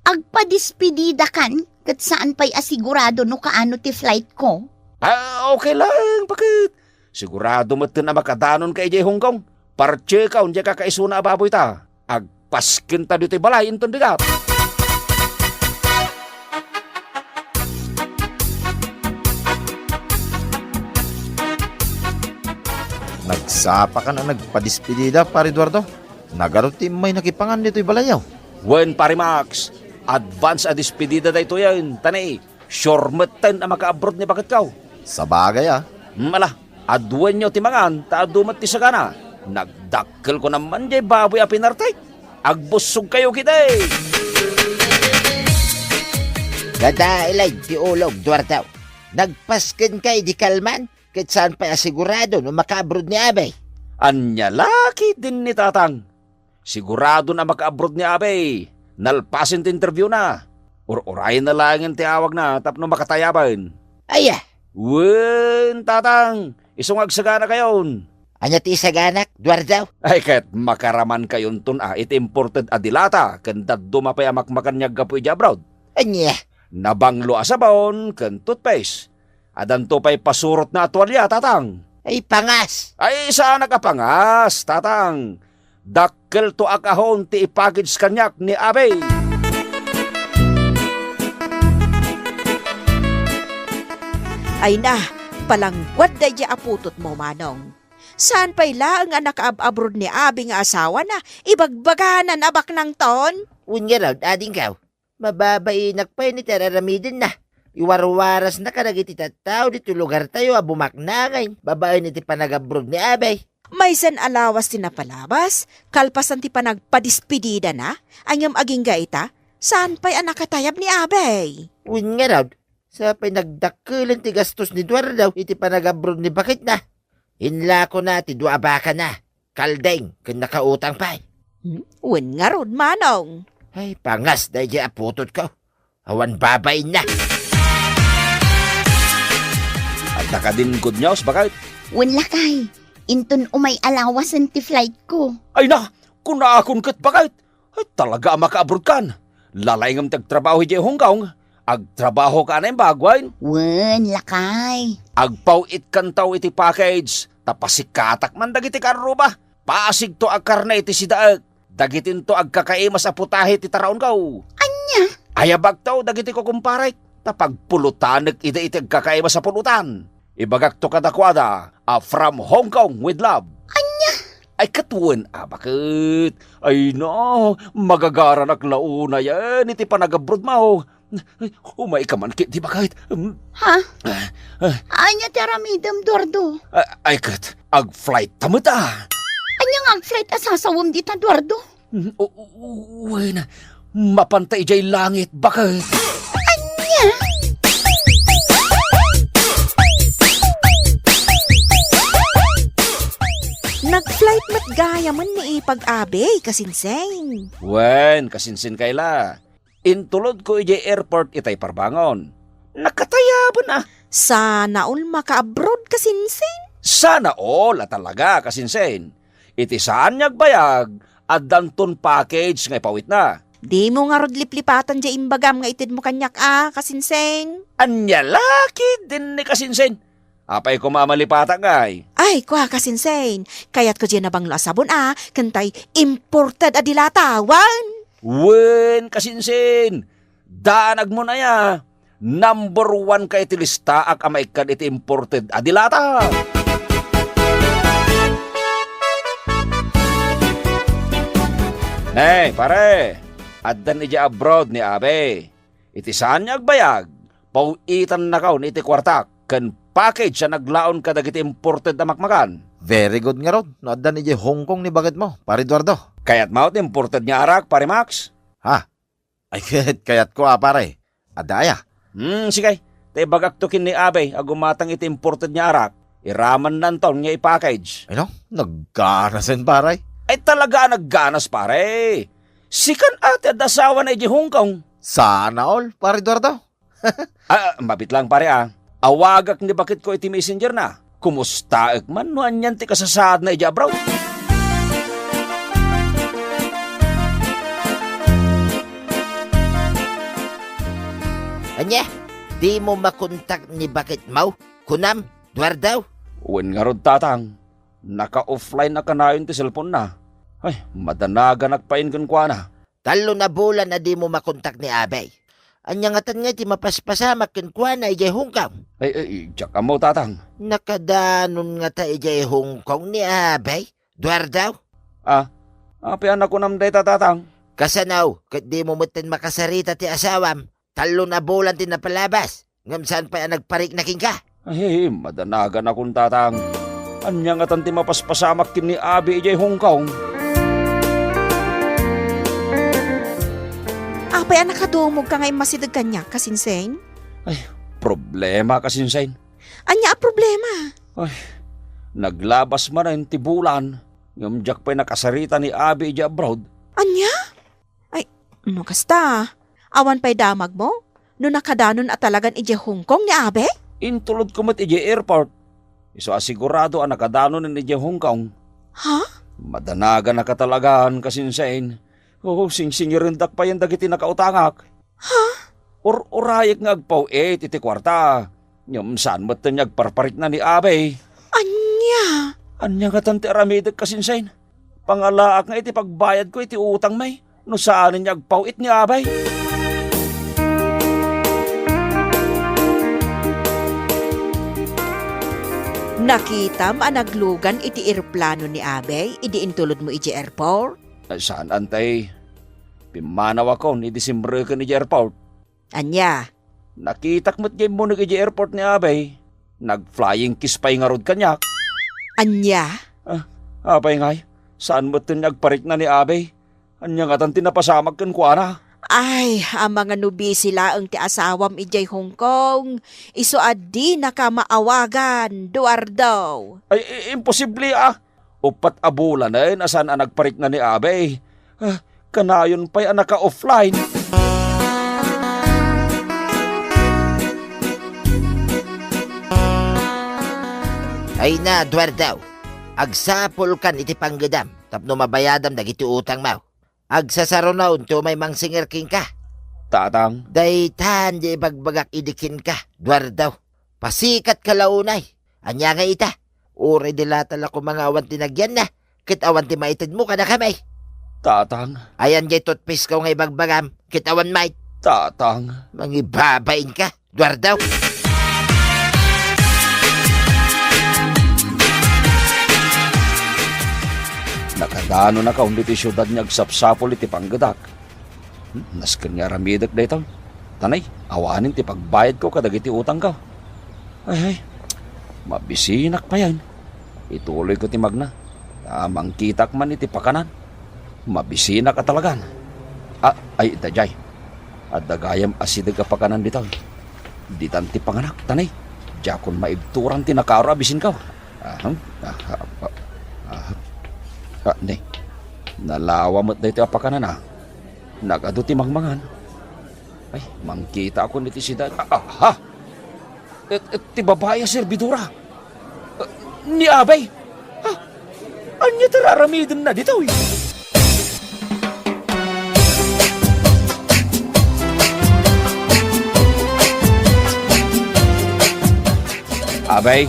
Agpadespedidakan? Ket saan pay a sigurado no kaano ti flight ko? Ah, okay lang, bakit? Sigurado metten a makadanonka idiay Hong Kong. Partsekaon diay kakaisuna a baboyta. Agpaskenta ditoy balay inton bigat. Nagsapakan a nagpadespedida, Pare Eduardo. Nagadu ti immay nakipangan ditoy balayyo. Wen, Pare Max, advance a despedida daytoyen, ta ni, sure metten a makaabroad ni baketko. Sabagay a. Hmm, ala, aduenyo ti mangan, ta adu met ti sagana. Nagdakkelko naman diay baboy a pinartek. Agbussogkayo ketdi. Dadaelay ti ulog, Eduardo. Nagpaskenka idi kalman, ket saan pay a sigurado no makaabroad ni abi. Ania la ketdin ni Tatang? Siguradon a makaabroad ni abi. Nalpasen ti interviewna. Ur-urayenna laengen ti awagna tapno makatayaben. Aya? Wen, Tatang, isu nga agsaganakayon. Ania ti isaganak, Eduardo? Ay, ket makaramankayon ton a iti imported a dilata ken dadduma pay a makmakan nga aggapu idiay abroad. Ania? Nabanglo a sabon ken toothpaste. Addanto pay pasurotna a tualia, Tatang. Ay, pangas! Ay, saanak a pangas, Tatang. Dakkelto a kahon ti ipackage kaniak ni abi. Ay na, palangguad daydiay a putotmo, Manong. Saan pay laeng a nakaab-abroad ni abi nga asawana, ibagbaganan a baknangton? Wen ngarud, adingko. Mababainak pay ni ti ar-aramidenna. Iwarwarasna kadagiti tattao ditoy lugartayo a bumaknangen babaen iti panagabroad ni abi. Maysan a lawas ti napalabas, kalpasan ti panagpadespedidana, ngem agingga ita, saan pay a nakatayab ni abi. Wen ngarud, sa pay nagdakkelen ti gastos ni Eduardo iti panagabroad ni baketna. Inlakona ti dua a bakana, kaldeng, ken nakautang pay. Hmm? Wen ngarud, Manong. Ay, pangas daydiay a putotko. Awan babainna. Adda kadin good news, baket? Wen, lakay. Inton umay a lawasen ti flight ko. Ay na, kunakon ket, baket. Ay, talaga a makaabroadkan. Lalaingem ti agtrabaho idiay Hong Kong. Agtrabahoka a naimbag, wen? Wen, lakay. Agpaw-itkanto iti package, ta pasikatak man dagiti karruba. Pasigto a karne iti sidaek. Dagitinto agkakaimas a putahe ti taraonko. Ania? Ayabakto dagiti kukumparek, ta pagpulutanek ida iti agkakaimas a pulutan. Ibagakto kadakuada a from Hong Kong with love. Ania? Ay, ket wen a, baket. Ay, no, magagaranak la unayen iti panagabrodmo. Ay, umayka man ketdi, baket. Mm. Ha? Ah, ah. Ania ti aramidem, Duardo? Ah, ay, ket, ag-flight ta met, a. Ania nga ag-flight a sasawem dita, Duardo? Mm, o, o, o, wen, mapanta idiay langit, baket. Ania? Nag-flight met gayamen ni Ipag Abe, kasinsin. Wen, kasinsin kayla. Intulodko idiay airport itay parbangon. Nakatayaben a. Sana all maka-abroad, kasinsin. Sana all a talaga, kasinsin. Iti saan nga agbayag, addanton package nga ipawitna. Dimo ngarud liplipatan diay imbagam nga itedmo kaniak a, kasinsin. Ania la ketdin ni kasinsin? Apay koma a malipatak ngay? Ay, kua, kasinsin. Kayatko diay nabanglo a sabon a, ken tay imported a dilata, wen. Wen, kasinsin. Danagmon aya. Number one ka iti listaak a maikkan iti imported a dilata. Ne, pare, addan idiay abroad ni Abe. Iti saan nga agbayag, paw-itannakon iti kuartak ken package a naglaon kadagiti imported a makmakan. Very good ngarud no addan idiay Hong Kong ni baketmo, Pare Eduardo. Kayatmo ti imported nga arak, Pare Max? Ha? Ay, ket kayatko a, pare. Adda aya? Hmm, sige. Ta ibagakto ken ni Abe a gumatang iti imported nga arak. Iramannanton nga i-package. Ay, no? Nagganasen, pare. Ay, talaga a nagganas, pare. Sikan a ti adda asawana idiay Hong Kong. Sana all, Pare Eduardo. Ah, mabit lang, pare, a. Awagak ni baketko iti messenger na. Kumustaek man no anian ti kasasaadna idiay abroad? Ania? Dimo makontak ni baketmo? Kunam, Eduardo? Wen ngarud, Tatang. Naka-offline a kanayon ti cellphone na. Ay, madanaganak pay kenkuana. Tallo a bulan a dimo makontak ni Abe. Ania ngatan ngay ti mapaspasamak kenkuana idiay Hong Kong? Ay, ay, diak ammo, Tatang. Nakadanon ngata idiay Hong Kong ni Abe, Eduardo? Ah, apay a nakunam dayta, Tatang? Kasano, ket dimo metten makasarita ti asawam? Tallo a bulan ti napalabas, ngem saan pay a nagparikna kenka? Ay, madanaganakon, Tatang. Ania ngatan ti mapaspasamak ken ni Abe idiay Hong Kong? Apay a nakadumogka nga immasideg kaniak, kasinsin? Ay, problema, kasinsin. Ania a problema? Ay, naglabas manen ti bulan, ngem diak pay nakasarita ni Abe idiay abroad. Ania? Ay, no kasta, awan pay damagmo? No nakadanon a talagan idiay Hong Kong ni Abe? Intulodko met idiay airport. Isu a sigurado a nakadanonen idiay Hong Kong. Ha? Madanaganaka talagan, kasinsin. O, singsingirendak payen dagiti nakautangak. Ha? Ur-urayek nga agpaw-it iti kuarta. Ngem saan metten nga agparparikna ni Abe. Ania? Ania ngatan ti aramidek, kasinsin? Pangalaak nga iti pagbayadko iti utangmi no saanen nga agpaw-it ni Abe. Nakitam a naglugan iti eroplano ni Abe idi intulodmo idiay airport? Saan, Antay. Pimmanawakon idi simreken idiay airport. Ania? Nakitak met nga immuneg idiay airport ni Abe. Nag-flying kiss pay ngarud kaniak. Ania? Ah, apay ngay? Saan metten nga agparikna ni Abe? Ania ngatan ti napasamak kenkuana? Ay, amangan no busy laeng ti asawam idiay Hong Kong. Isu a dinaka maawagan, Eduardo. Ay, i-, imposible, a. Uppat a bulanen a saan a nagparikna ni Abe. Ah, kanayon pay a naka-offline. Ay na, Eduardo. Agsapulkan iti panggedam tapno mabayadam dagiti utangmo. Agsasarunaon ti umay mangsinger kenka. Tatang. Daytan di ibagbagak idi kenka, Eduardo. Pasikatka la unay. Ania nga ita? Uray dilata la koma nga awan ti nagyanna, ket awan ti maitedmo kadakami. Tatang. Ayan jay toothpaste ko nga ibagbagam, ket awan met. Tatang. Mangibabain ka, Eduardo. Nakadanonakon ditoy siudad nga agsapsapul iti panggedak. Hmm, nasken nga aramidek daytoy. Tanay, awanen ti pagbayadko kadagiti utangko. Ay, ay, mabisinak payen. Ituloyko ti magna. Ah, mangkitak man iti pakanan. Mabisinak a talagan. Ah, ay, daydiay. Adda gayam asideg a pakanan ditoy. Ditan ti panganak, tanay. Diakon maibturan ti nakaro a bisinko. Aha, aha, aha. Ah, ne. Nalawa met daytoy a pakanan, ah. Nagadu ti mangmangan. Ay, mangkitakon iti siudad. Ah, aha! Et, et ti babai a serbidora. Ah, ni abay. Ah, ania ti raramidenna ditoy? Abay,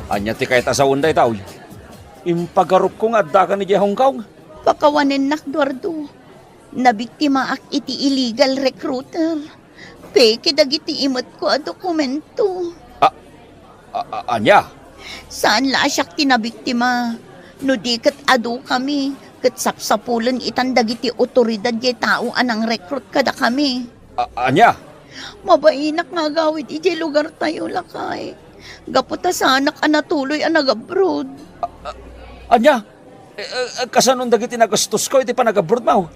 ania ti kayat a sawen daytoy? Impagarupko nga addaka idiay Hong Kong. Pakawanennak, Eduardo. Nabiktimaak iti illegal recruiter. Peke dagiti imetko a dokumento. A, a, a, ania? Saan la a siak ti nabiktima. No di ket adukami, ket sapsapulen itan dagiti otoridad diay tao a nangrecruit kadakami. A, ania? Mabainak nga agawid idiay lugartayo, lakay. Gapu ta saanak a natuloy a nagabroad. A, a, ania? Eh, eh, eh, kasanon dagiti nagastosko iti panagabroadmo?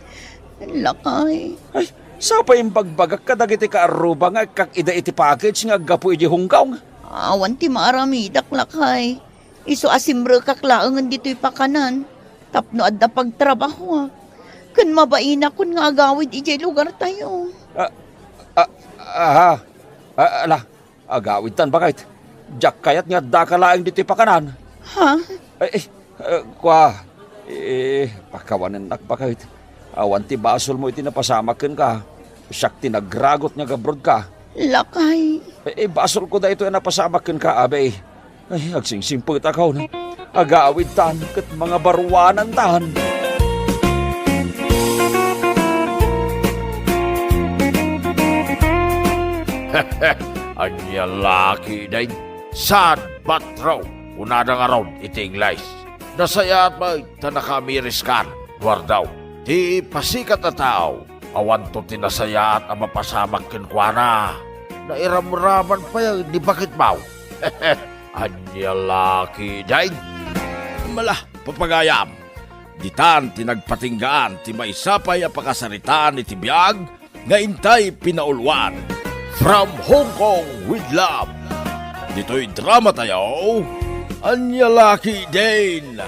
Lakay. Ay, sapay imbagbagak kadagiti kaarruba nga ikkak ida iti package nga aggapu idiay Hong Kong. Awan ti maaramidak, lakay. Isu a simrekak laengen ditoy pakanan tapno adda pagtrabahoak. Ken mabainakon nga agawid idiay lugartayo. Ah, ah, aha. Ah, ala, agawidtan, baket. Diak kayat nga addaka laeng ditoy pakanan. Ha? Ay, ay, eh, kua, eh, pakawanennak, baket. Awan ti basolmo iti napasamak kenka. Siak ti nagragut nga agabroadka. Lakay. Eh, eh, basolko daytoy a napasamak kenka, abay. Ay, agsingsimpet a kaon. Agawidtan ket mangabaruanantan. Ania la ketdin? Sad but true, kunada ngarud iti Ingles. Nasayaat met ta nakaamiriskan, Eduardo. Ti pasikat a tao, awanto ti nasayaat a mapasamak kenkuana. Nairamraman pay ni baketmo. Ania la ketdin? Mala, papagayam. Ditan ti nagpatinggaan ti maysa pay a pakasaritaan iti biag nga intay pinauluan. From Hong Kong with Love. Ditoy dramatayo, Ania la ketdin?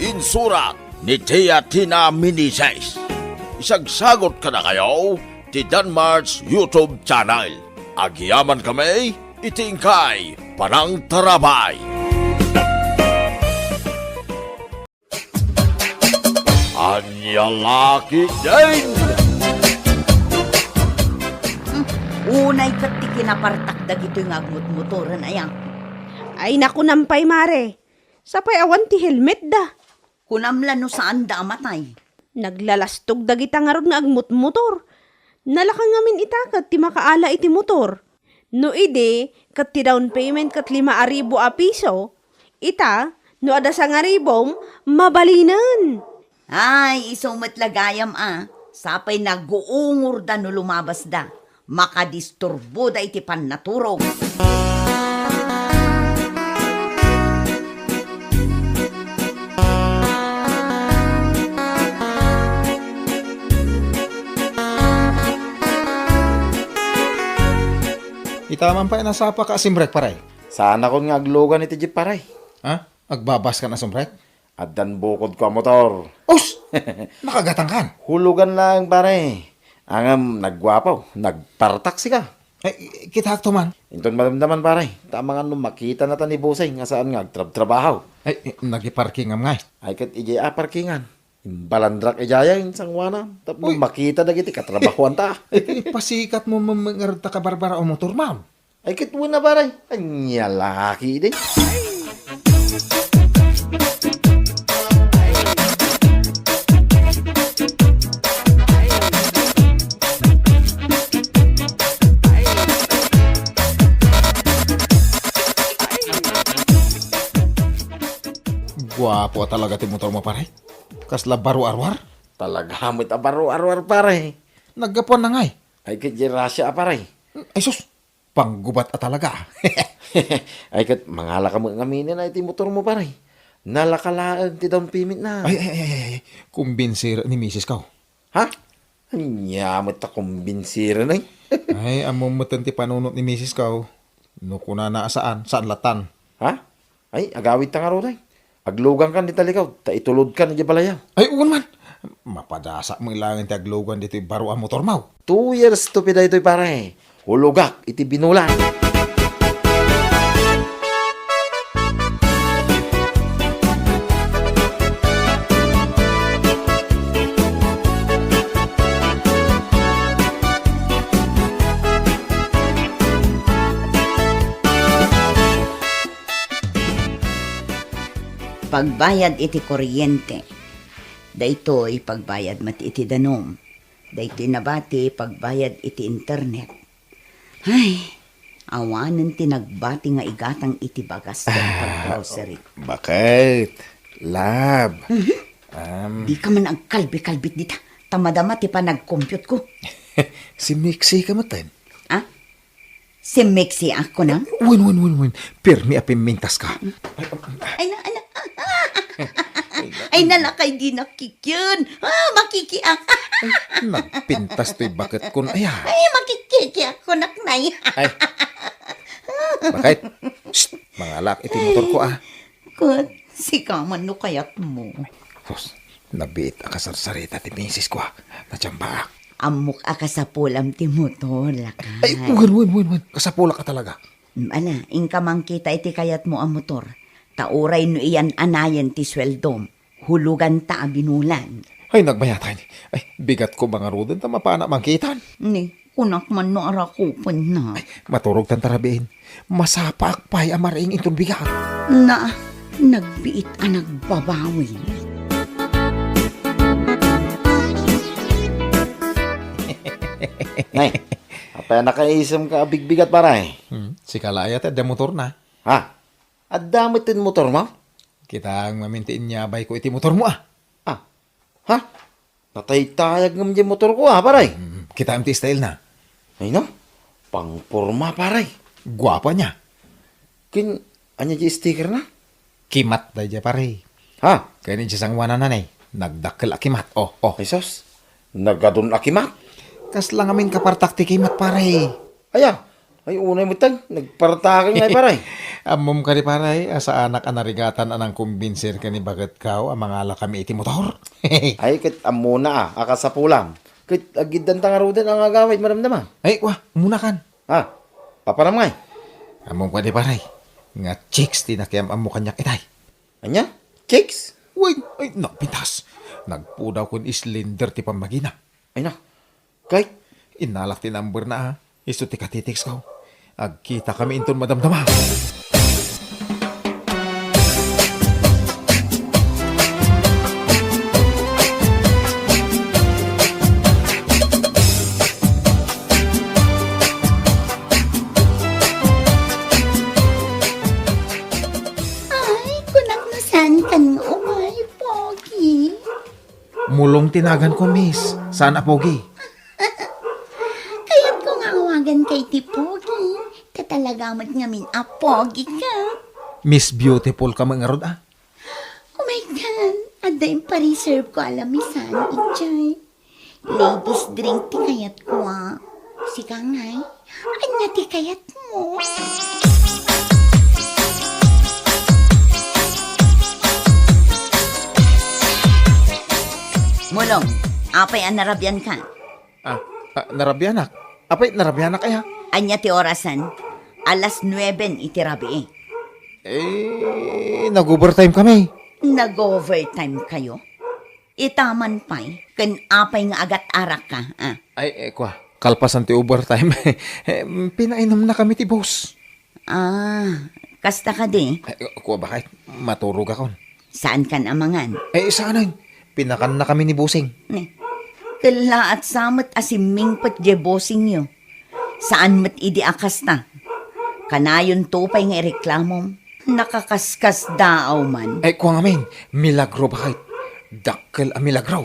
Insurat ni Tia Tina Meneses. Isagsagot kadakayo ti Danmar's YouTube channel. Agyamankami iti inkay panangtarabay. Ania la ketdin? Hmm, unay ket ti kinapartak dagitoy nga agmutmotoren aya. Ay, nakunam pay, mare. Sapay awan ti helmetda. Kunam la no saanda a matay. Naglalastog dagita ngarud nga agmutmotor. Nalaka ngamin ita ket ti makaala iti motor. No idi, ket ti down payment ket lima a ribu a piso, ita, no adda sangaribom, mabalinen. Ay, isu met la gayam a, sapay naguungorda no lumabasda, makadisturboda iti pannaturog. Ita man pay nasapa ka a simrek, pare. Saanakon nga aglugan iti jeep, pare. Ha? Agbabas ka na sumrek? Addan bukodko a motor. Us! Nakagatangkan? Hulugan laeng, pare. Ngem nagguapo, nagpartaksi ka. Ay, kitaakto man. Inton madamdaman, pare. Ta amangan no makita na ta ni Buseng nga saan nga agtrabtrabaho. Ay, nagiparkingam ngay. Ay, ket idiay a parkingan. Imbalandrak idiay, insanguana. Tapno makita dagiti katrabahoan ta. Ay, pasikat mo, mem-, ngarud ta kabarbara o motor, ma'am. Ay, ket wen a, pare. Ania la ketdin? Guapo a talaga ti motormo, pare. Kasla baro a ruar? Talaga met a baro a ruar, pare. Naggapuan na ngay? Ay, ket di Russia a, pare. Ay, sus! Panggubat a talaga. Ay, ket mangalaka met ngamin iti motormo, pare. Nalaka laeng ti down payment na. Ay, ay, ay, ay, ay. Kumbinsiren ni misis ko. Ha? Ania met ta kumbinsiren, ay? Ay, ammom met ti panunot ni misis ko. No kunana a saan, saan latan. Ha? Ay, agawidta ngarud, ay. Aglugangkan dita likaw, ta itulodkan idiay balayaw. Ay, wen man. Mapadasa met laeng ti aglugan ditoy baro a motormo. Two years to pay daytoy, pare. Hulogak iti binulan. Pagbayad iti kuryente. Daytoy pagbayad met iti danum. Daytoy nabati pagbayad iti internet. Ay, awanen ti nagbati nga igatang iti bagas ken pag-grocery. Bakit? Love. Mhm. Um, Di ka man agkalbi-kalbit dita. Ta madama ti panag-compute ko. Si Mixie ka met, eh. Ah? Si Mixie a kunam? Wen, wen, wen, wen. Pirmi a pimmintas ka. Ay na, ay na. Ay na, lakay di nakikyan. Ah, makiki-, ah. Ay, nagpintas toy baket kun, aya. Ay, makikiki ako, naknay. Ay. Bakit? Shh, mangalak iti motor ko, ah. Ket, sika man no kayatmo. Sus, nabiit a kasarsarita ti misis ko, ah. Natsamba. Ammok a kasapulam ti motor, lakay. Ay, wen, wen, wen, wen. Kasapulak a talaga. Mm, ala, inka mangkita iti kayatmo a motor. Ta uray no iyan-anayen ti sueldom, huloganta a binulan. Ay, nagbayatan. Ay, bigat ko mangaruden ta mapana mangkitan. Ni, kunak man no arakupenna. Ay, maturogtan ta rabiin. Masapaak pay a mariing inton bigat. Na, nagbiit a nagbabawi. Nay, apay a nakaisem ka a bigbigat, pare? Hmm, sika la aya ti adda motor na. Ha? Adda met ti motor mo? Kitaem ngamin ti inyabay ko iti motor mo, ah. Ah. Ha? Nataytayag ngem diay motor ko, ah, pare. Hmm, kitaem ti style na. Ay, no? Pangporma, pare. Guapo ania. Ken, ania diay sticker na? Kimat daydiay, pare. Ha? Ken diay sanguanana, eh. Nagdakkel a kimat. Oh, oh. Jesus. Nagadun a kimat? Kasla ngamin kapartak ti kimat, pare. Aya? Ay, unay met, tay. Nagpartaken ngay, pare. Ammom kadi, pare, a saanak a narigatan a nangkumbinser ken ni baket ko a mangala kami iti motor. Ay, ket ammona, ah, a kasapulam. Ket agiddanta ngaruden a nga agawid, madamdama. Ay, wa, umuna kan. Ah, paparam ngay. Ammom kadi, pare, nga chicks ti nakiam-ammo kaniak itay. Ania? Chicks? Wen, ay, napintas. Nagpudaw ken slender ti pammagina. Ay na, kay? Innalak ti number na, ah. Isu ti katitext ko. Agkita kami inton madamdama. Ay, kunak no saan kan nga umay, Pogi. Mulong ti naganko, miss. Saan a Pogi? Kayatko nga awaganka iti Pogi. Ta talaga met ngamin a Pogi ka. Miss Beautiful ka met ngarud, ah. Oh my God! Adda impareserve ko a lamisan, idiay. Ladies drink ti kayatko, ah. Sika ngay? Ania ti kayatmo? Mulong, apay a narabianka? Ah, ah, narabianak? Apay, narabianak aya? Ania ti orasan? Alas nueben iti rabii. Eh, nag-overtime kami. Nag-overtime kayo? Itaman pay, ken apay nga agat-arakka, ah? Ay, eh, kua, kalpasan ti overtime, eh, pinainumna kami ti boss. Ah, kasta kadi? Eh, kua, bakit? Maturog akon. Saan kan amangan? Eh, saanen? Pinakanna kami ni bossing. Ne. Kellaat sa met a simmingpet diay bossingyo. Saan met idi a kasta. Kanayon to pay nga ireklamom. Nakakaskasdaaw man. Ay, kua ngamin, milagro baket. Dakkel a milagro.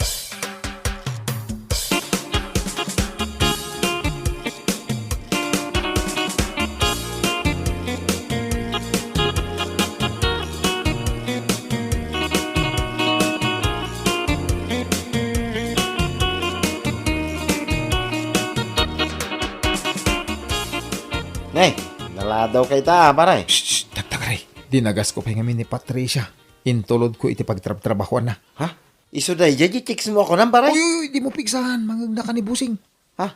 Ne, naladaw kay ta, pare. Shh, shh, tagtagari. Dinagasko pay ngamin ni Patricia. Intulodko iti pagtrabtrabahoanna. Ha? Isu daydiay ti chicks mo a kunam, pare? Uy, uy, uy, dimo pigsahan. Mangngegna ka ni Busing. Ha?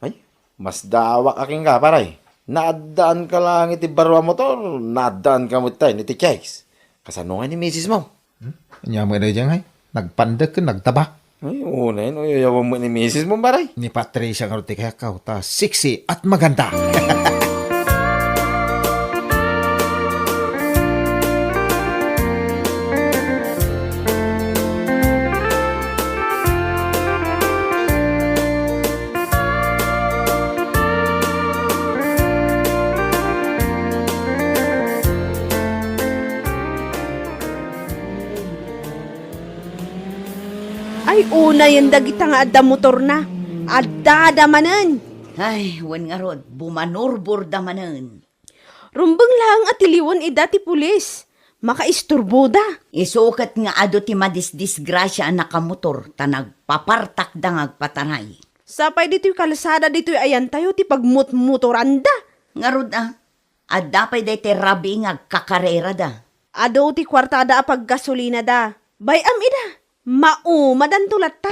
Ay, masdaawak a kenka, pare. Naaddaanka laeng iti baro a motor, naaddaanka met tay iti chicks. Kasano nga ni misis mo? Hmm? Ania met daydiay, ay? Nagpandek ken nagtabak. Ay, unay, no, yayawan mo ni misis mo, pare. Ni Patricia nga ti kayatko, ta sexy at maganda. Ay, unayen dagita nga adda motorna. Addada manen. Ay, wen ngarud, bumanurborda manen. Rumbeng laeng a tiliwen ida ti pulis. Makaisturboda. Isu ket nga adu ti madisdisgrasia a nakamotor ta nagpapartakda nga agpataray. Sapay ditoy kalsada ditoy ayantayo ti pagmutmotoranda. Ngarud a, adda pay daytoy rabii nga agkakarerada. Adu ti kuartada a paggasolinada. Bay-am ida. Maumadanto latta.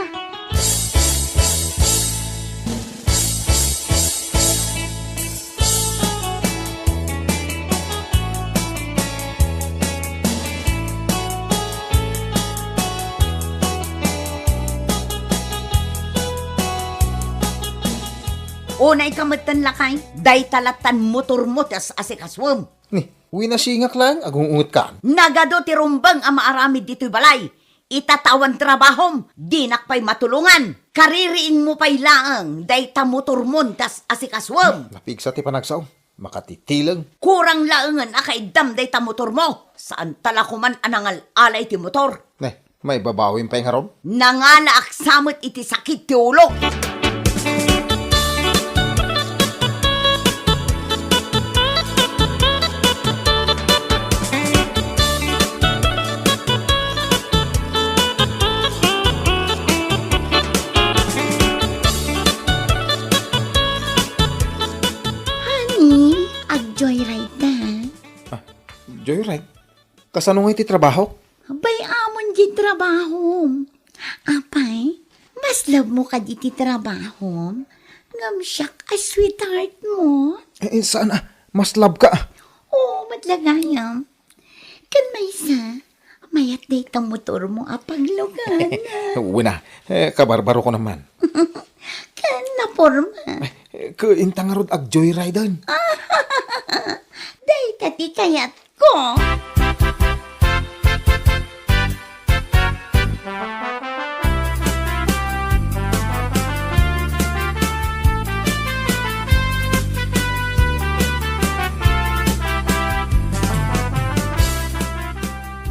Unayka metten, lakay, dayta lattan motormo ti as-asikasuem. Ni, winasingak laeng, agung-ungetkan. Nagadu ti rumbeng a maaramid ditoy balay. Itatawan trabahom, dinak pay matulongan. Kaririingmo pay laeng dayta motormon ti as-asikasuem. Napigsa ti panagsaom. Makatitileng. Kurang laengen a kaiddam dayta motormo. Saanta la koman a nangal-alay ti motor. Ne, maibabawim pay ngarud? Nangalaak sa met iti sakit ti ulo. Honey, ag-joyride ta. Ah, joyride? Kasano nga iti trabahok? Bay-amon diay trabahom. Apay, mas love mo kadi ti trabahom? Ngem siak a sweetheart mo? Eh, eh, saan a? Mas love ka. Oo, met la gayam. Ken maysa, mayat dayta motormo a paglugan. Wen a, eh, kabarbarokon man. Ken naporma. Eh, ket inta ngarud ag-joyriden. Dayta ti kayatko.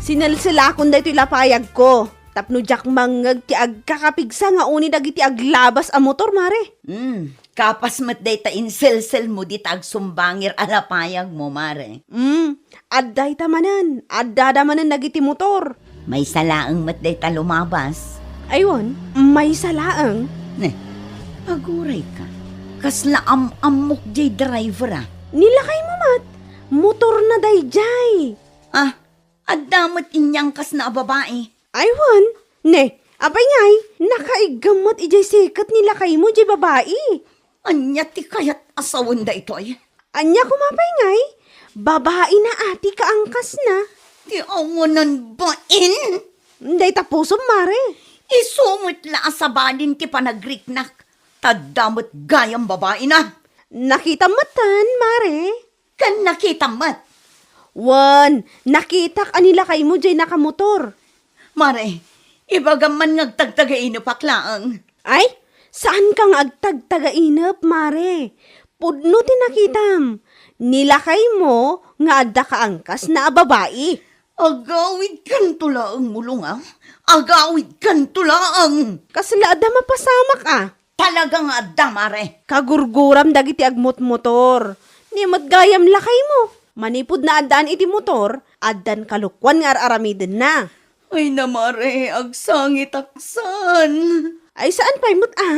Sinelselakon daytoy lapayagko tapno diak mangngeg ti agkakapigsa nga uni dagiti aglabas a motor, mare. Hmm. Kapas met dayta inselselmo dita agsumbangir a lapayagmo, mare. Mm, adda ita manen, addada manen dagiti motor. Maysa laeng met dayta lumabas. Aywan, maysa laeng. Ne, agurayka. Kasla am-ammok jay driver a. Ni lakaymo met, motorna dayjay. Ah, adda met inyang kasna a babai. Aywan, ne, apay ngay, nakaiggam met idiay seket ni lakaymo jay babai. Ania ti kayat a sawen daytoy? Ania koma pay ngay, babaina a ti kaangkasna. Ti awanan bain? Dayta pusom, mare. Isu met la a sabalin ti panagriknak, ta adda met gayam babaina. Nakitam metten, mare. Ken nakitam met. Wen, nakitak a ni lakaymo jay nakamotor. Mare, ibagam man nga agtagtagainepak laeng. Ay, saanka nga agtagtagainep, mare. Pudno ti nakitam. Ni lakaymo nga adda kaangkasna a babai. Agawidkanto laeng, Mulong, a. Agawidkanto laeng. Kasla adda mapasamak, a. Talaga nga adda, mare. Kagurguram dagiti agmotmotor. Ni met gayam lakaymo. Manipud naaddaan iti motor, addan kalokuan nga ar-aramidenna. Ay na, mare, agsangitak san. Ay, saan pay met, a?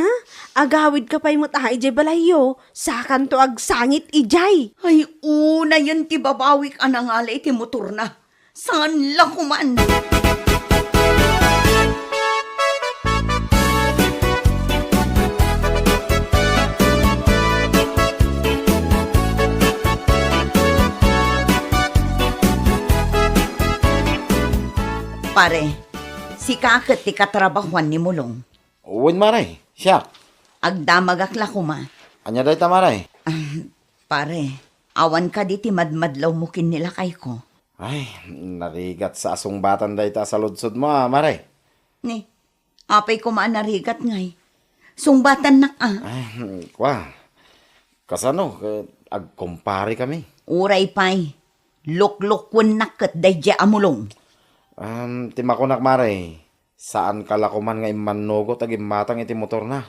Agawidka pay met, a, idiay balayyo. Sakanto agsangit idiay. Ay, unayen ti babawik a nangala iti motorna. Saan la koman? Pare, sika ket ti katrabahuan ni Mulong? Wen, mare, siak. Agdamagak la koma. Ania dayta, mare? Ah, pare, awan kadi ti madmadlawmo ken ni lakayko? Ay, narigat sa a sungbatan dayta a saludsodmo, a, mare. Ni, apay koma a narigat ngay? Sungbatannak, a. Ay, kua. Kasano, ket agkumpare kami? Uray pay, luklukuennak ket daydiay a Mulong. Um, ti makunak, mare, saanka la koman nga immannugot a gimmatang iti motorna.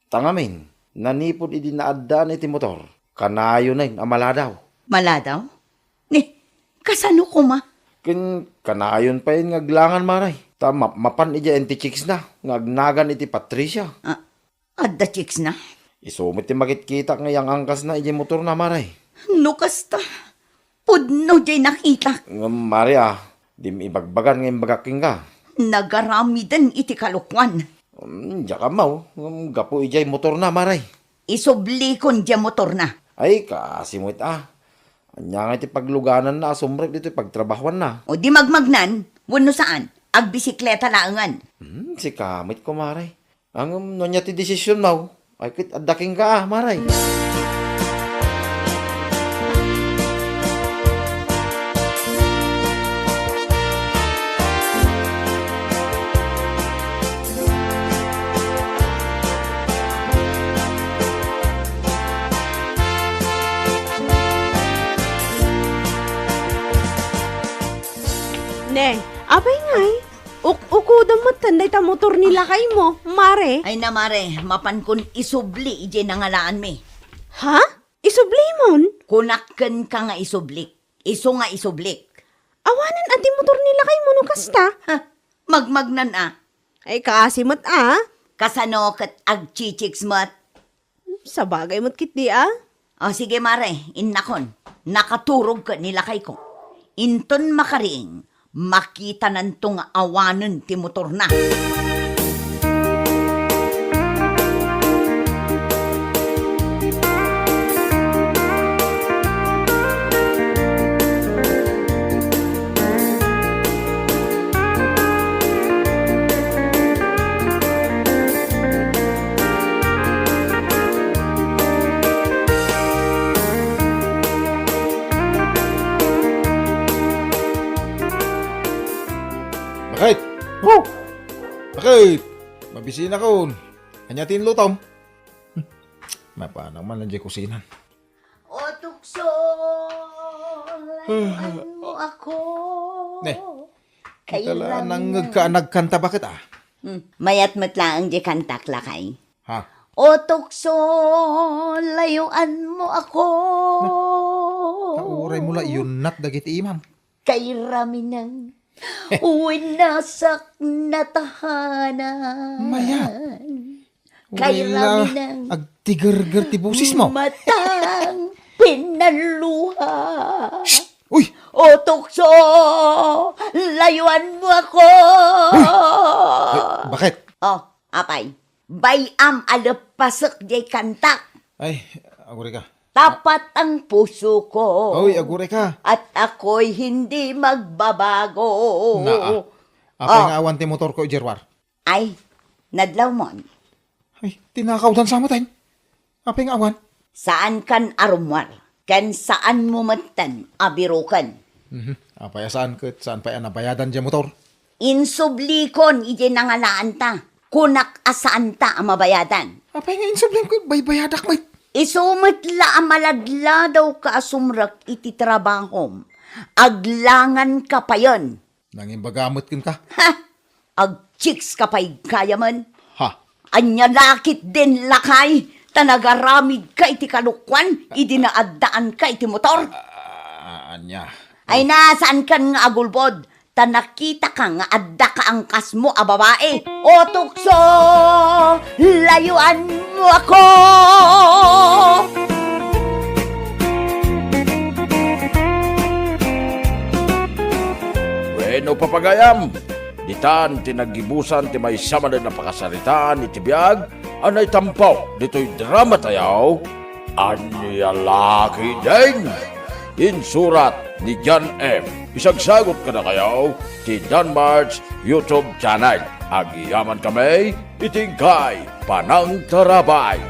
Ta ngamin, nanipud idi naaddaan iti motor, kanayonen a maladaw. Maladaw? Ni, kasano koma? Ken kanayon payen nga aglangan, mare. Ta mapmapan idiay anti-chicksna nga agnagan iti Patricia. Ah, adda chicksna? Isu met ti makitkitak nga iyang-angkasna idiay motorna, mare. No kasta, pudno diay nakitak. Ngem, mare, a, dim ibagbagan nga imbagak kenka. Nagaramiden iti kalokuan. Mm, diak ammo, ngem gapu idiay motorna, mare. Isublikon diay motorna. Ay, kaasi met, a. Ania ngay ti paglugananna a sumrek ditoy pagtrabahuanna? O di magmagnan, wenno saan, agbisikleta laengen. Hmm, sika met, kumare. Ngem no ania ti desisionmo, ay ket adda kenka, a, mare. Ne, apay ngay? Uk-ukudam metten dayta motor ni lakaymo, mare. Ay na, mare, mapankon isubli idiay nangalaanmi. Ha? Isublimon? Kunak kenka nga isublik. Isu nga isublik. Awanen a ti motor ni lakaymo no kasta? Ha? Magmagnan a. Ay, kaasi met a. Kasano ket agchichiks met? Sabagay met ketdi a. O, sige, mare, innakon. Nakaturog ket ni lakayko. Inton makariing, makitananto nga awanen ti motorna. Bakit? Oh! Bakit? Mabisinakon. Ania ti inlutom? Hmm. Mapanak man lang di kusinan. O tukso, layuanmo ako. Ne, kita la nangngegka a nagkanta, bakit a? Hmm, mayat met laeng di kantak, lakay. Ha? O tukso, layuanmo ako. Na, ta uraymo la iyunnat dagiti imam. Kayraminang winasak natahanan. Mayat. Kayraminang agtigerger ti bosesmo. Matang pinaluha. Shh! Uy! O tukso, layuanmo ako. Uy! Ay, bakit? O, apay? Bay-am a leppasek diay kantak. Ay, agurayka. Tapat ang puso ko. Oy, agurayka. At ako'y hindi magbabago. Naa. Apay nga awan ti motorko idiay ruar? Ay, nadlawmon. Ay, tinakawdan sa met. Apay nga awan? Saankan a rummuar, ken saanmo metten a biroken. Mhm. Apay a saan ket saan pay a nabayadan diay motor? Insublikon idiay nangalaanta. Kunak a saanta a mabayadan. Apay nga insublim ket baybayadak met? Isu met la a maladladawka a sumrek iti trabahom, aglanganka payen. Nangimbaga met kenka. Ha! Agchicks ka pay gayamen? Ha? Ania la ketdin, lakay, ta nagaramidka iti kalokuan idi naaddaanka iti motor? Ah, ania? Ay na, saankan nga agulbod, ta nakitaka nga addaka angkasmo a babai. O tukso, layuanmo ako! Wenno, papagayam, ditan ti naggibusan ti maysa manen a pakasaritaan iti biag a naitampo ditoy drama tayo, Ania la ketdin? Insurat ni John M. Isagsagut kadakayo ti Danmart's YouTube channel. Agyaman kami iti inkay panangtarabay.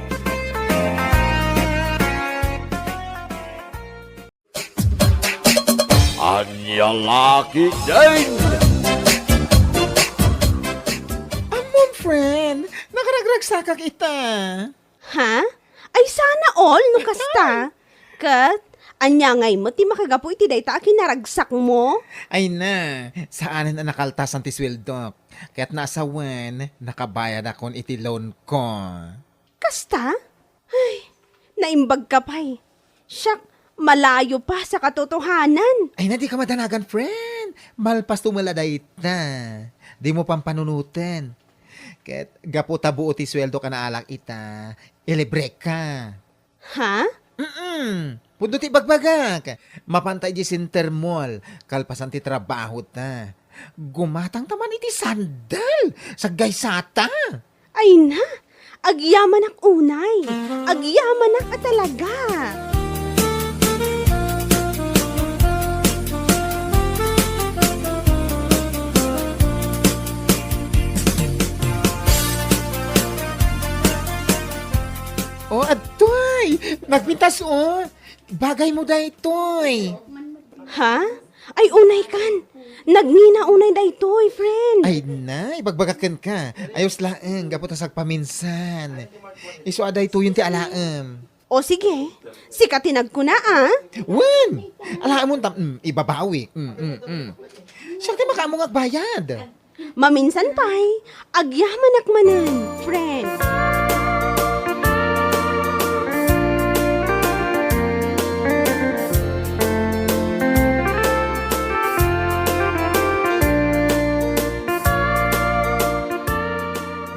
Ania la ketdin? Ammom, friend, nakaragragsakak ita. Ha? Ay, sana all no kasta. Ket, ania ngay met ti makagapu iti dayta a kinaragsakmo? Ay na, saanen a nakaltasan ti sueldok. Ket naasawen, nakabayadakon iti loan ko. Kasta? Ay, naimbag ka pay. Siak, malayo pa sa katotohanan. Ay na, di ka madanagan, friend. Malpas tumala dayta. Di mo pampanunoten. Ket gapu ta buo ti sueldo ka naalak ita, ilibre ka. Ha? Mm-mm. Pudno ti bagbagak. Mapanta idiay Center Mall, kalpasan ti trabaho ta. Gumatang ta man iti sandal. Saggaysata. Ay na, agyamanak unay. Agyamanak a talaga. O, adtoy! Nagpintas, o! Bagay mo daytoy! Ha? Ay, unay kan! Nagngina unay daytoy, friend! Ay na, ibagbagak kenka. Ayos laeng, gapu ta sagpaminsan. Isu a daytoyen ti alaem. O sige, sika ti nagkuna, a? Wen! Alaemon tam, mm, ibabawi. Mm, mm, mm. Siak ti makaammo nga agbayad. Maminsan pay, agyamanak manen, friend.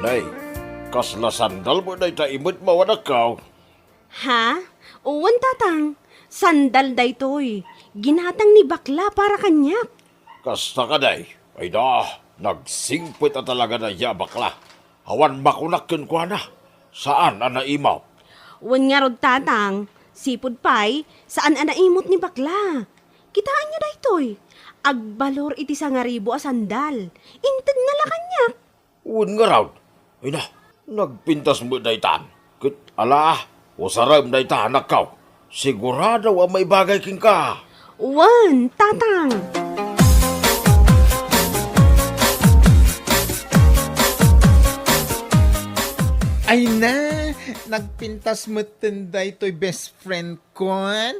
Nay, kasla sandal mo dayta imet mawanakkaw? Ha? Wen, tatang. Sandal daytoy. Ginatang ni bakla para kaniak. Kasta kadi? Ay da, nagsingpet a talaga dayta a bakla. Awan makunak kenkuana. Saan a naimot. Wen ngarud, tatang. Sipud pay, saan a naimot ni bakla. Kitaenyo daytoy. Agbalor iti sangaribu a sandal. Inted nga la kaniak. Wen ngarud, ay na, nagpintas met daytan. Ket ala, usarem dayta, anakko. Sigurado a maibagay kenka. Wen, tatang. Ay na, nagpintas metten daytoy best friend kon.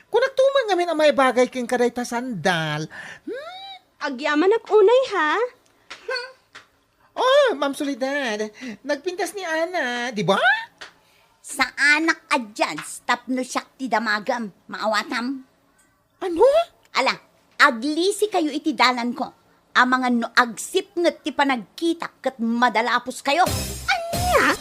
Kunak tuman ngamin a maibagay kenka dayta sandal. Hmm? Agyamanak unay, ha? Oh, Ma'am Soledad, nagpintas ni Ana, di ba? Saanak a judge tapno siak ti damagem, maawatam. Ano? Ala, aglisi kayo iti dalan ko. Amangan no agsipnget ti panagkitak ket madalapos kayo. Ania?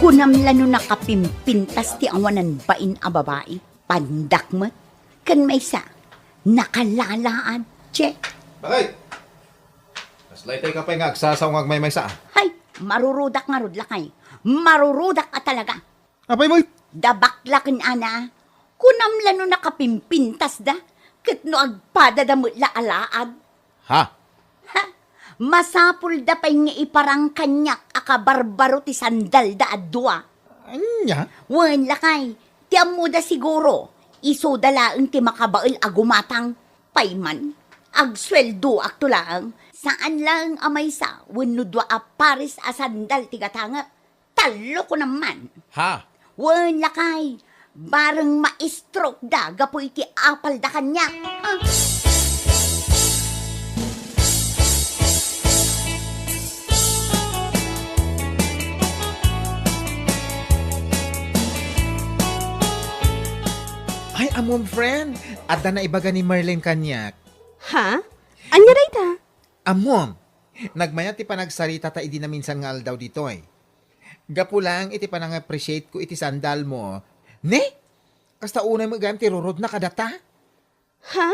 Kunam la no nakapimpintas ti awanan bain a babai, pandak met, ken maysa, nakalalaad, che. Bakit? Kasla itay ka pay nga agsasaw nga agmaymaysa, a? Hay, marurudak ngarud, lakay. Marurudak a talaga. Apay mo? Da bakla ken Ana, kunam la no nakapimpintasda, ket no agpadada met la alaad. Ha? Ha? Masapulda pay nga iparang kaniak a kabarbaro ti sandalda a dua. Ania? Wen, lakay, ti ammoda siguro, isuda laeng ti makabael a gumatang. Pay man, agsueldoakto laeng. Saan laeng a maysa wenno dua a pares a sandal ti gatangek. Tallo ko naman. Ha? Wen, lakay, bareng ma-stroke da gapu iti apal da kaniak. Ah. Ay, ammom, friend, adda naibaga ni Marlene kaniak. Ha? Ania dayta? Ammom, nagmayat ti panagsaritata idi naminsan nga aldaw ditoy. Gapu laeng iti panang-appreciate ko iti sandal mo. Ne? Kasta unay met gayam ti rurod na kadata? Ha?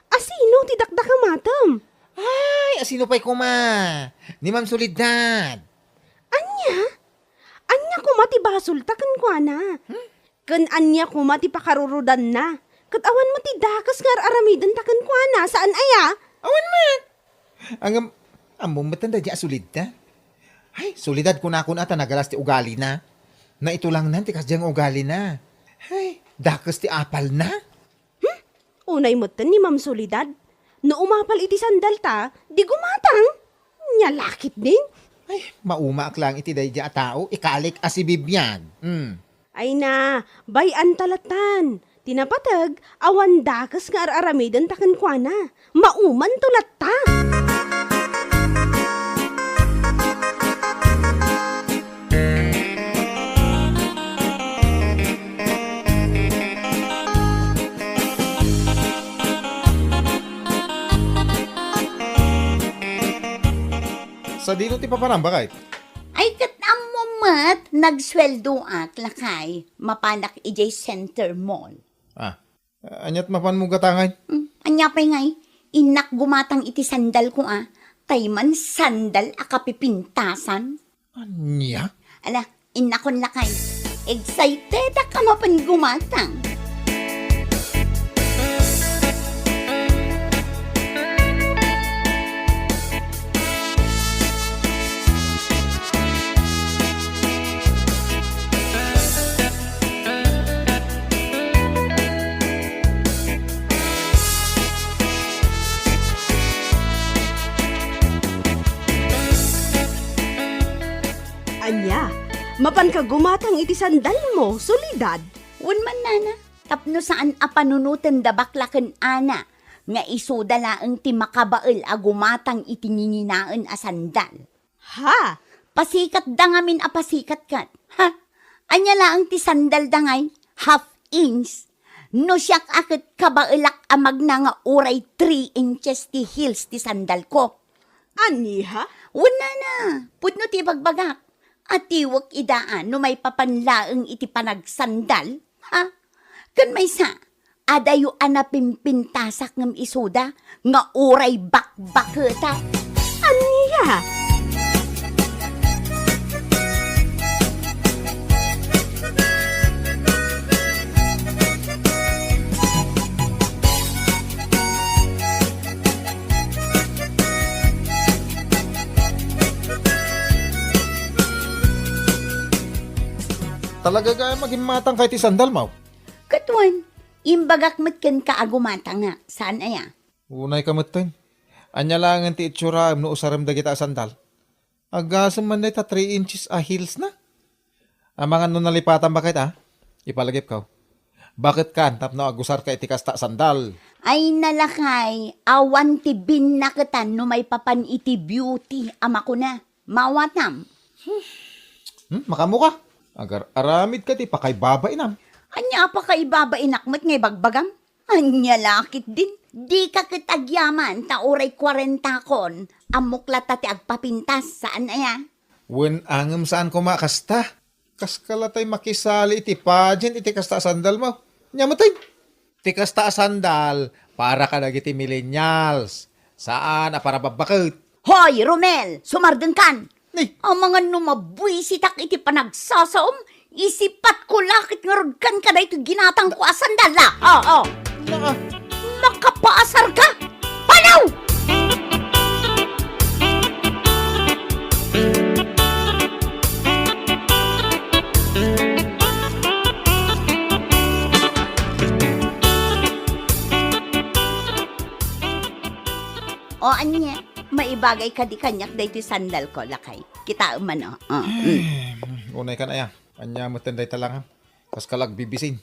Asino ti dakdakamatem? Ay, asino pay koma? Ni Ma'am Soledad. Ania? Ania koma ti basolta kenkuana? Hmm? Ken ania koma ti pakarurudanna? Ket awan met ti dakes nga ar-aramidenta kenkuana, saan aya? Awan met. Ngem, ammom met daydiay a Soledad. Ay, Soledad kunakon a ta nagalas ti ugalina. Naitulangnan ti kasdiay nga ugalina. Ay, dakes ti apalna. Hmm? Unay metten ni Ma'am Soledad. No umapal iti sandalta, di gumatang. Nia la ketdin? Ay, maumaak laeng iti daydiay a tao, ikalik a sibibiag. Hmm. Ay na, bay-anta lattan. Ti napateg, awan dakes nga ar-aramidenta kenkuana. Maumanto latta. Sadino ti papanam, baket? Ay, ket ammom met, nagsueldoak, lakay. Mapanak idiay Center Mall. Ah, aniat mapanmo gatangay? Hmm, ania pay ngay? Innak gumatang iti sandal ko, a. Tay man sandal a kapipintasan. Ania? Ala, innakon lakay. Excited a ka mapan gumatang. Ania, mapanka gumatang iti sandalmo, Soledad? Wen man, nana, tapno saan a panunoten da bakla ken Ana, nga isuda laeng ti makabael a gumatang iti nginginaen a sandal. Ha? Pasikatda ngamin a pasikat ket. Ha? Ania laeng ti sandalda ngay? Half inch? No siak a ket kabaelak a magna nga uray three inches ti heels ti sandalko. Ania? Wen, nana, pudno ti ibagbagak. Atiwek ida a no maipapan laeng iti panagsandal. Ha? Ken maysa, adayo a napimpintasak ngem isuda nga uray bakbaketa. Ania? Talaga gayam a gimmatangka iti sandalmo? Ket wen, imbagak met kenka a gumatangak, saan aya? Unayka metten. Ania laengen ti itsuram no usarem dagita a sandal? Aggasem man dayta three inches a heelsna. Amangan no nalipatan, baket, a? Ipalagipko. Baket kan tapno agusarka iti kasta a sandal? Ay, nalakay, awan ti binnaketan no maipapan iti beauty a makuna. Maawatam. Hmm, makaammoka? Agar-aramidka ti pakaibabainam. Ania a pakaibabainak met nga ibagbagam? Ania la ketdin? Dika ket agyaman ta uray kuarentakon. Ammok latta ti agpapintas, saan aya? Wen, ngem saan koma a kasta. Kaska latay makisali iti pageant iti kasta a sandalmo. Ania metten? Ti kasta a sandal, para kadagiti millennials. Saan a para babbaket. Hoy, Romel! Sumardengkan! Ni? Amangan no mabuisitak iti panagsasaom, isipatko la ket ngarud kenka daytoy ginatangko a sandal, a. Oo. Naa. Makapaasarka? Panaw! O, ania? Maibagay kadi kaniak daytoy sandalko, lakay. Kitaem man, o. O, mm. Ay, unay kan aya. Ania metten dayta lang, ha? Kas ka la agbibisin.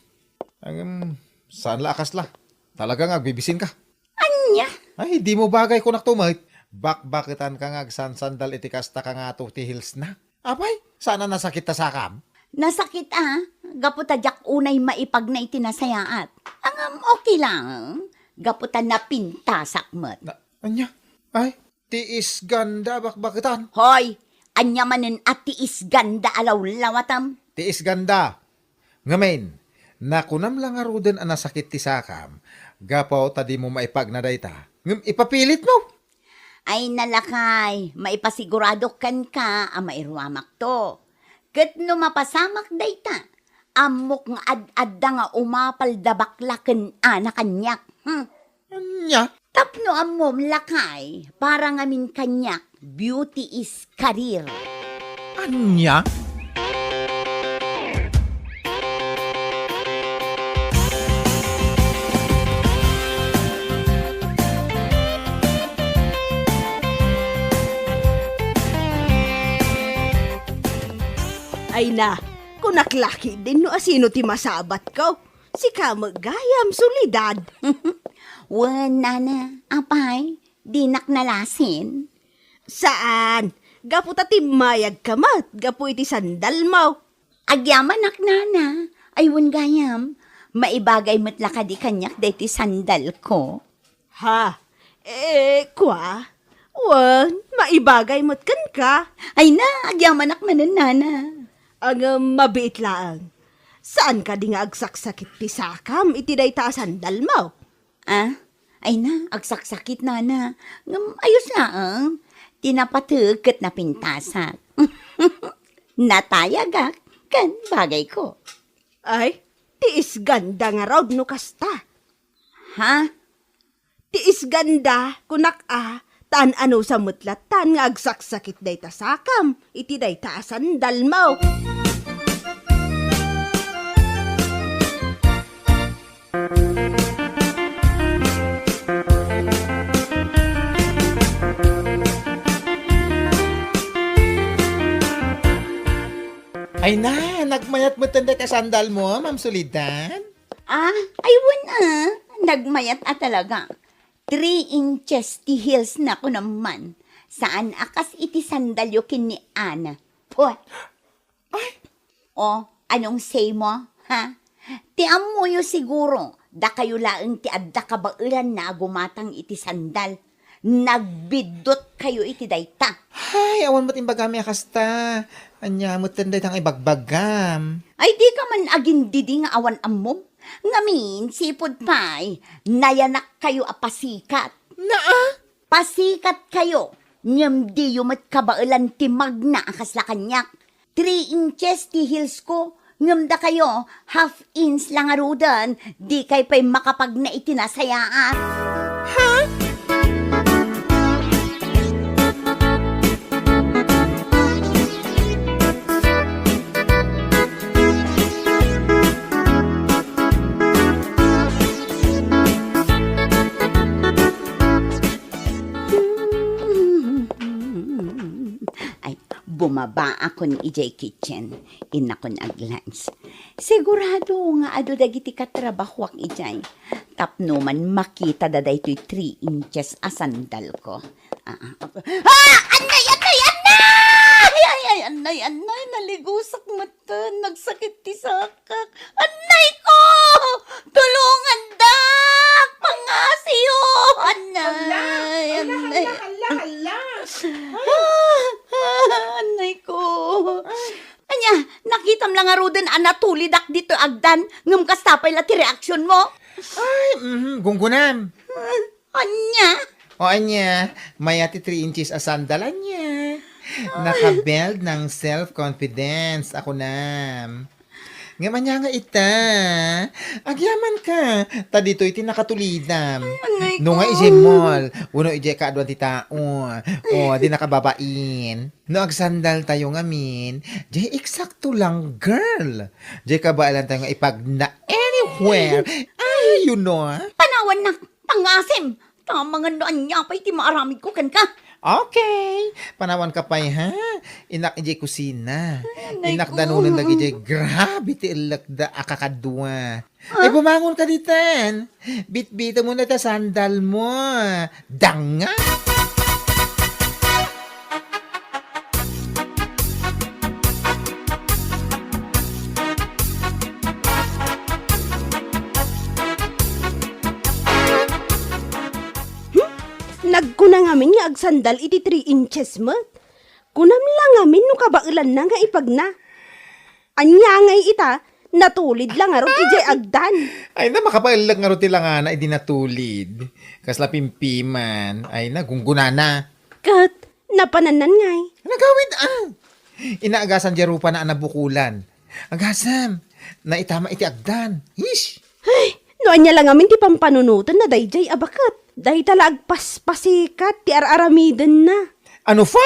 Ngem, saan la a kasla? Talaga nga agbibisin ka. Ania? Ay, dimo bagay kunak to met. Bakbaketan ka nga agsansandal iti kasta ka nga to ti heels na. Apay, saan a nasakit ta sakam? Nasakit a, gapu ta diak unay maipagna iti nasayaat. Ngem okay lang, gapu ta napintasak met. Na, ania? Ay, tiis ganda bakbaketan. Hoy, ania manen a tiis ganda a lawlawatam? Tiis ganda. Ngamin, nakunam la ngaruden a nasakit ti sakam, gapu ta dimo maipagna dayta, ngem ipapilitmo. Ay, nalakay, maipasiguradok kenka a mairuamakto. Ket no mapasamak dayta, ammok nga ad-adda nga umapal da bakla ken ana kaniak. Hmm. Ania? Tapno ammom, lakay, para ngamin kaniak, beauty is career. Ania? Ay na, kunak la ketdin no asino ti masabatko. Sika met gayam, Soledad. Wen, nana, apay, dinak nalasin? Saan, gapu ta timmayagka met gapu iti sandalmo. Agyamanak, nana. Ay, wen gayam, maibagay met la kadi kaniak daytoy sandalko. Ha? Eh, kua? Wen, maibagay met kenka. Ay na, agyamanak manen, nana. Ngem mabiit laeng. Saan kadi nga agsaksakit ti sakam iti dayta a sandalmo? Ah? Ay na, agsaksakit, nana. Ngem ayos laeng. Ti napateg ket napintasak. Natayagak ken bagayko. Ay, tiisganda ngarud no kasta. Ha? Tiisganda, kunak a, ta an-anusa met lattan nga agsaksakit dayta sakam iti dayta a sandalmo. Ay na, nagmayat metten dayta sandalmo, Ma'am Soledad? Ah, ay, wen a, nagmayat a talaga. Three inches ti heels na kunam man. Saan a kas iti sandalyo ken ni Ana. Puh! Ay! O, anong say mo, ha? Ti ammoyo siguro, dakayo laeng ti adda kabaelanna a gumatang iti sandal. Nagbiddutkayo iti dayta. Ay, awan met imbagami a kasta. Ania metten dayta nga ibagbagam? Ay, dika man agindidi nga awan ammom. Ngamin, sipud pay, nayanakkayo a pasikat. Naa? Pasikatkayo, ngem diyo met kabaelan ti magna a kasla kaniak. Three inches ti heels ko, ngem dakayo, half inch la ngaruden, dikay pay makapagna iti nasayaat. Ha? Ay, bumabaakon idiay kitchen. Innakon ag-lunch. Sigurado nga adu dagiti katrabahuak idiay. Tapno man makitada daytoy three inches a sandalko. Ah, ah, ah. Ah! Annay, annay, annay! Ay, ay, annay, annay, naligusak met. Nagsakit ti sakak. Annay ko! Tulongandak! Pangasiyo! Annay, hala, annay. Hala, hala, hala, hala. Ah, ah, annay ko. Ania, nakitam la ngaruden a natulidak ditoy agdan, ngem kasta pay la ti reaksionmo? Ay, mhm, gunggonam. Ania? O ania, mayat ti three inches a sandal, ania. Naka-build ng self-confidence, a kunam. Ngem ania nga ita? Agyamanka, ta ditoy ti nakatulidam. Ay, annay ko. No nga idiay mall, wenno idiay kaaduan ti tao, o, di nakababain. No agsandaltayo ngamin, diay eksakto lang, girl. Diay kabaelantayo nga ipagna anywhere. Ay, you know. Panawannak, pangasim, Ta amangan no ania pay ti maaramidko kenka. Okay. Panawanka pay, ha? Innak idiay kusina. Ay, innak ko. Danonen dagidiay grabe ti ellekda a kakadua. Ah? Ay, bumangonka ditan. Bitbitem mo na ta sandal mo. Danga! Hmm? Nagkuna ngamin nga agsandal iti three inches met. Kunam la ngamin no kabaelanna nga ipagna. Ania ngay ita, natulid la ngarud idiay agdan. Ay na, makapaellek ngarud ti langana idi natulid. Kasla pimpiman. Ay na, gunggunana. Ket, napanannan ngay. Nagawid, ah! Inaagasan di rupana a nabukulan. Agasem, naitama iti agdan. Ish! Ay, no ania la ngamin ti pampanunotenna daydiay a baket. Dayta la agpaspasikat ti ar-aramidenna. Ano fa?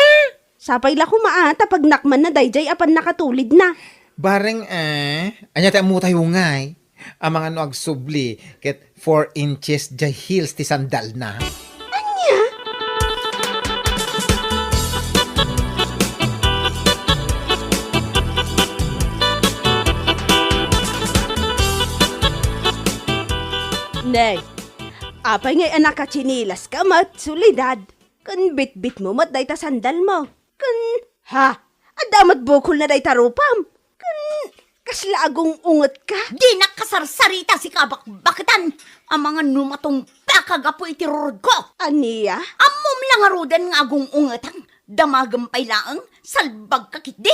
Sapay la koma a ta pagnakmanna daydiay a pannakatulidna. Bareng, eh, ania ti ammotayongay? Amangan no agsubli ket four inches diay heels ti sandalna. Ania? Nay, apay ngay a nakatsinilaska met, Soledad? Ken bitbitmo met dayta sandalmo. Ken, ha? Adda met bukolna dayta rupam? Ken, kasla agung-ungetka? Dinak kasarsarita, sika a bakbaketan! Amangan no matungpaka gapu iti rurudko! Ania? Ammom la ngaruden nga agung-ungetak, damagem pay laeng, salbagka ketdi!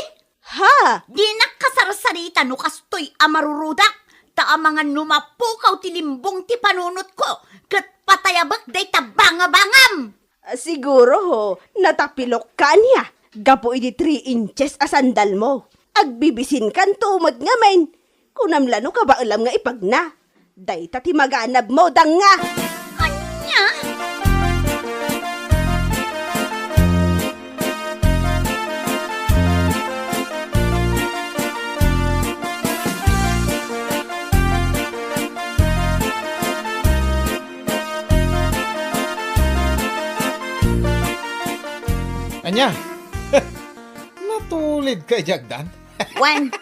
Ha? Dinak kasarsarita no kastoy a marurudak, ta amangan no mapukaw ti limbong ti panunotko, ket patayabek dayta bangabangam! Ah, siguro, ho, natapilokka ania, gapu iti three inches a sandalmo. Agbibisinkanto met ngamin. Kunam la no kabaelam nga ipagna. Dayta ti maganabmo, danga! Ania? Ania? Natulidka idiay agdan? Wen,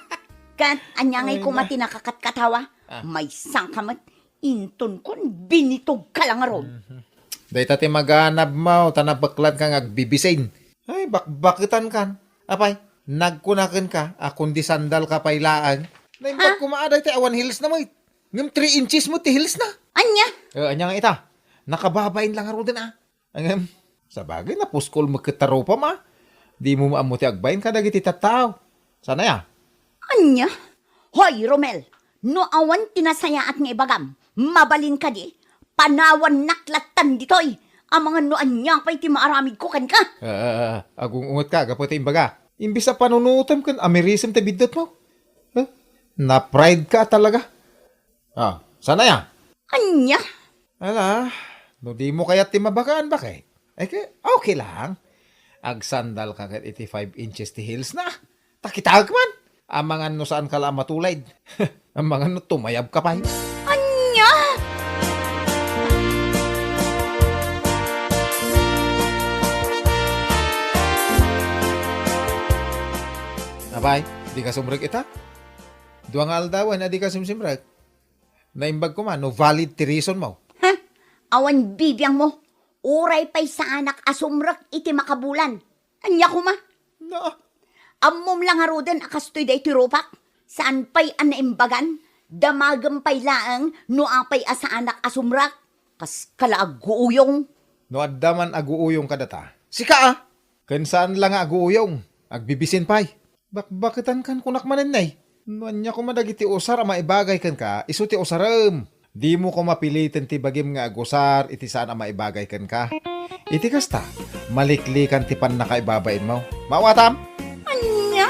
ket ania ngay koma ti nakakatkatawa? Ah. Maysa ka met, intonkon, binitogka la ngarud. Mhm. Dayta ti maganabmo, ta nabeklanka nga agbibisin. Ay, bakbaketankan. Apay, nagkuna kenka a kundi sandalka pay laeng. Naimbag koma a dayta awan heelsna met. Ngem three inches met ti heelsna. Ania? Eh, ania nga ita? Nakababain la ngaruden a. Ngem, sabagay, napuskol met ket ta rupam a. Dimo ammo ti agbain kadagiti tattao. Saan aya? Ania? Hoy, Romel, no awan ti nasayaat nga ibagam, mabalin kadi, panawannak lattan ditoy. Amangan no ania pay ti maaramidko kenka. Ah, agung-ungetka gapu ti imbaga. Imbes a panunotem ken amirisem ti biddutmo. Huh? Na-pride ka talaga. Ah, saan aya? Ania? Ala, no dimo kayat ti mabagaan, baket? Ay, ke-, okay lang. Agsandalka ket iti five inches ti heelsna. Ta kitaek man. Amangan no saanka la a matulid. Amangan no tumayabka pay. Ania? Apay, dika sumrek ita? Dua nga aldawen a dika sumsimrek. Naimbag koma no valid ti reasonmo. Ha? Awan bibiangmo. Uray pay saanak a sumrek iti makabulan. Ania koma? No. Ammom la ngaruden a kastoy daytoy rupak. Saan pay a naimbagan? Damagem pay laeng no apay a saanak a sumrek. Kaska la aguuyong. No adda man aguuyong kadata, sika a. Ken saan la nga aguuyong, agbibisin pay. Bakbaketankan kunak manen, nay. No ania koma dagiti usar a maibagay kenka, isu ti usarem. Dimo koma piliten ti bagim nga agusar iti saan a maibagay kenka. Iti kasta, maliklikan ti pannakaibabainmo. Maawatam? Ania?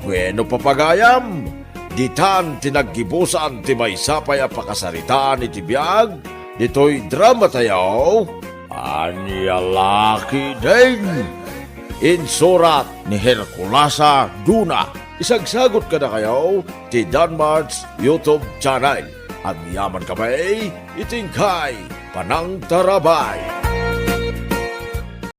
Bueno, papagayam, ditan ti naggibusan ti maysa pay a pakasaritaan iti biag ditoy drama tayo, Ania Laki Ding. Insurat ni Herculasa Duna. Isagsagut kadakayo ti Danmart's YouTube channel. Agyaman kami iti inkay panangtarabay.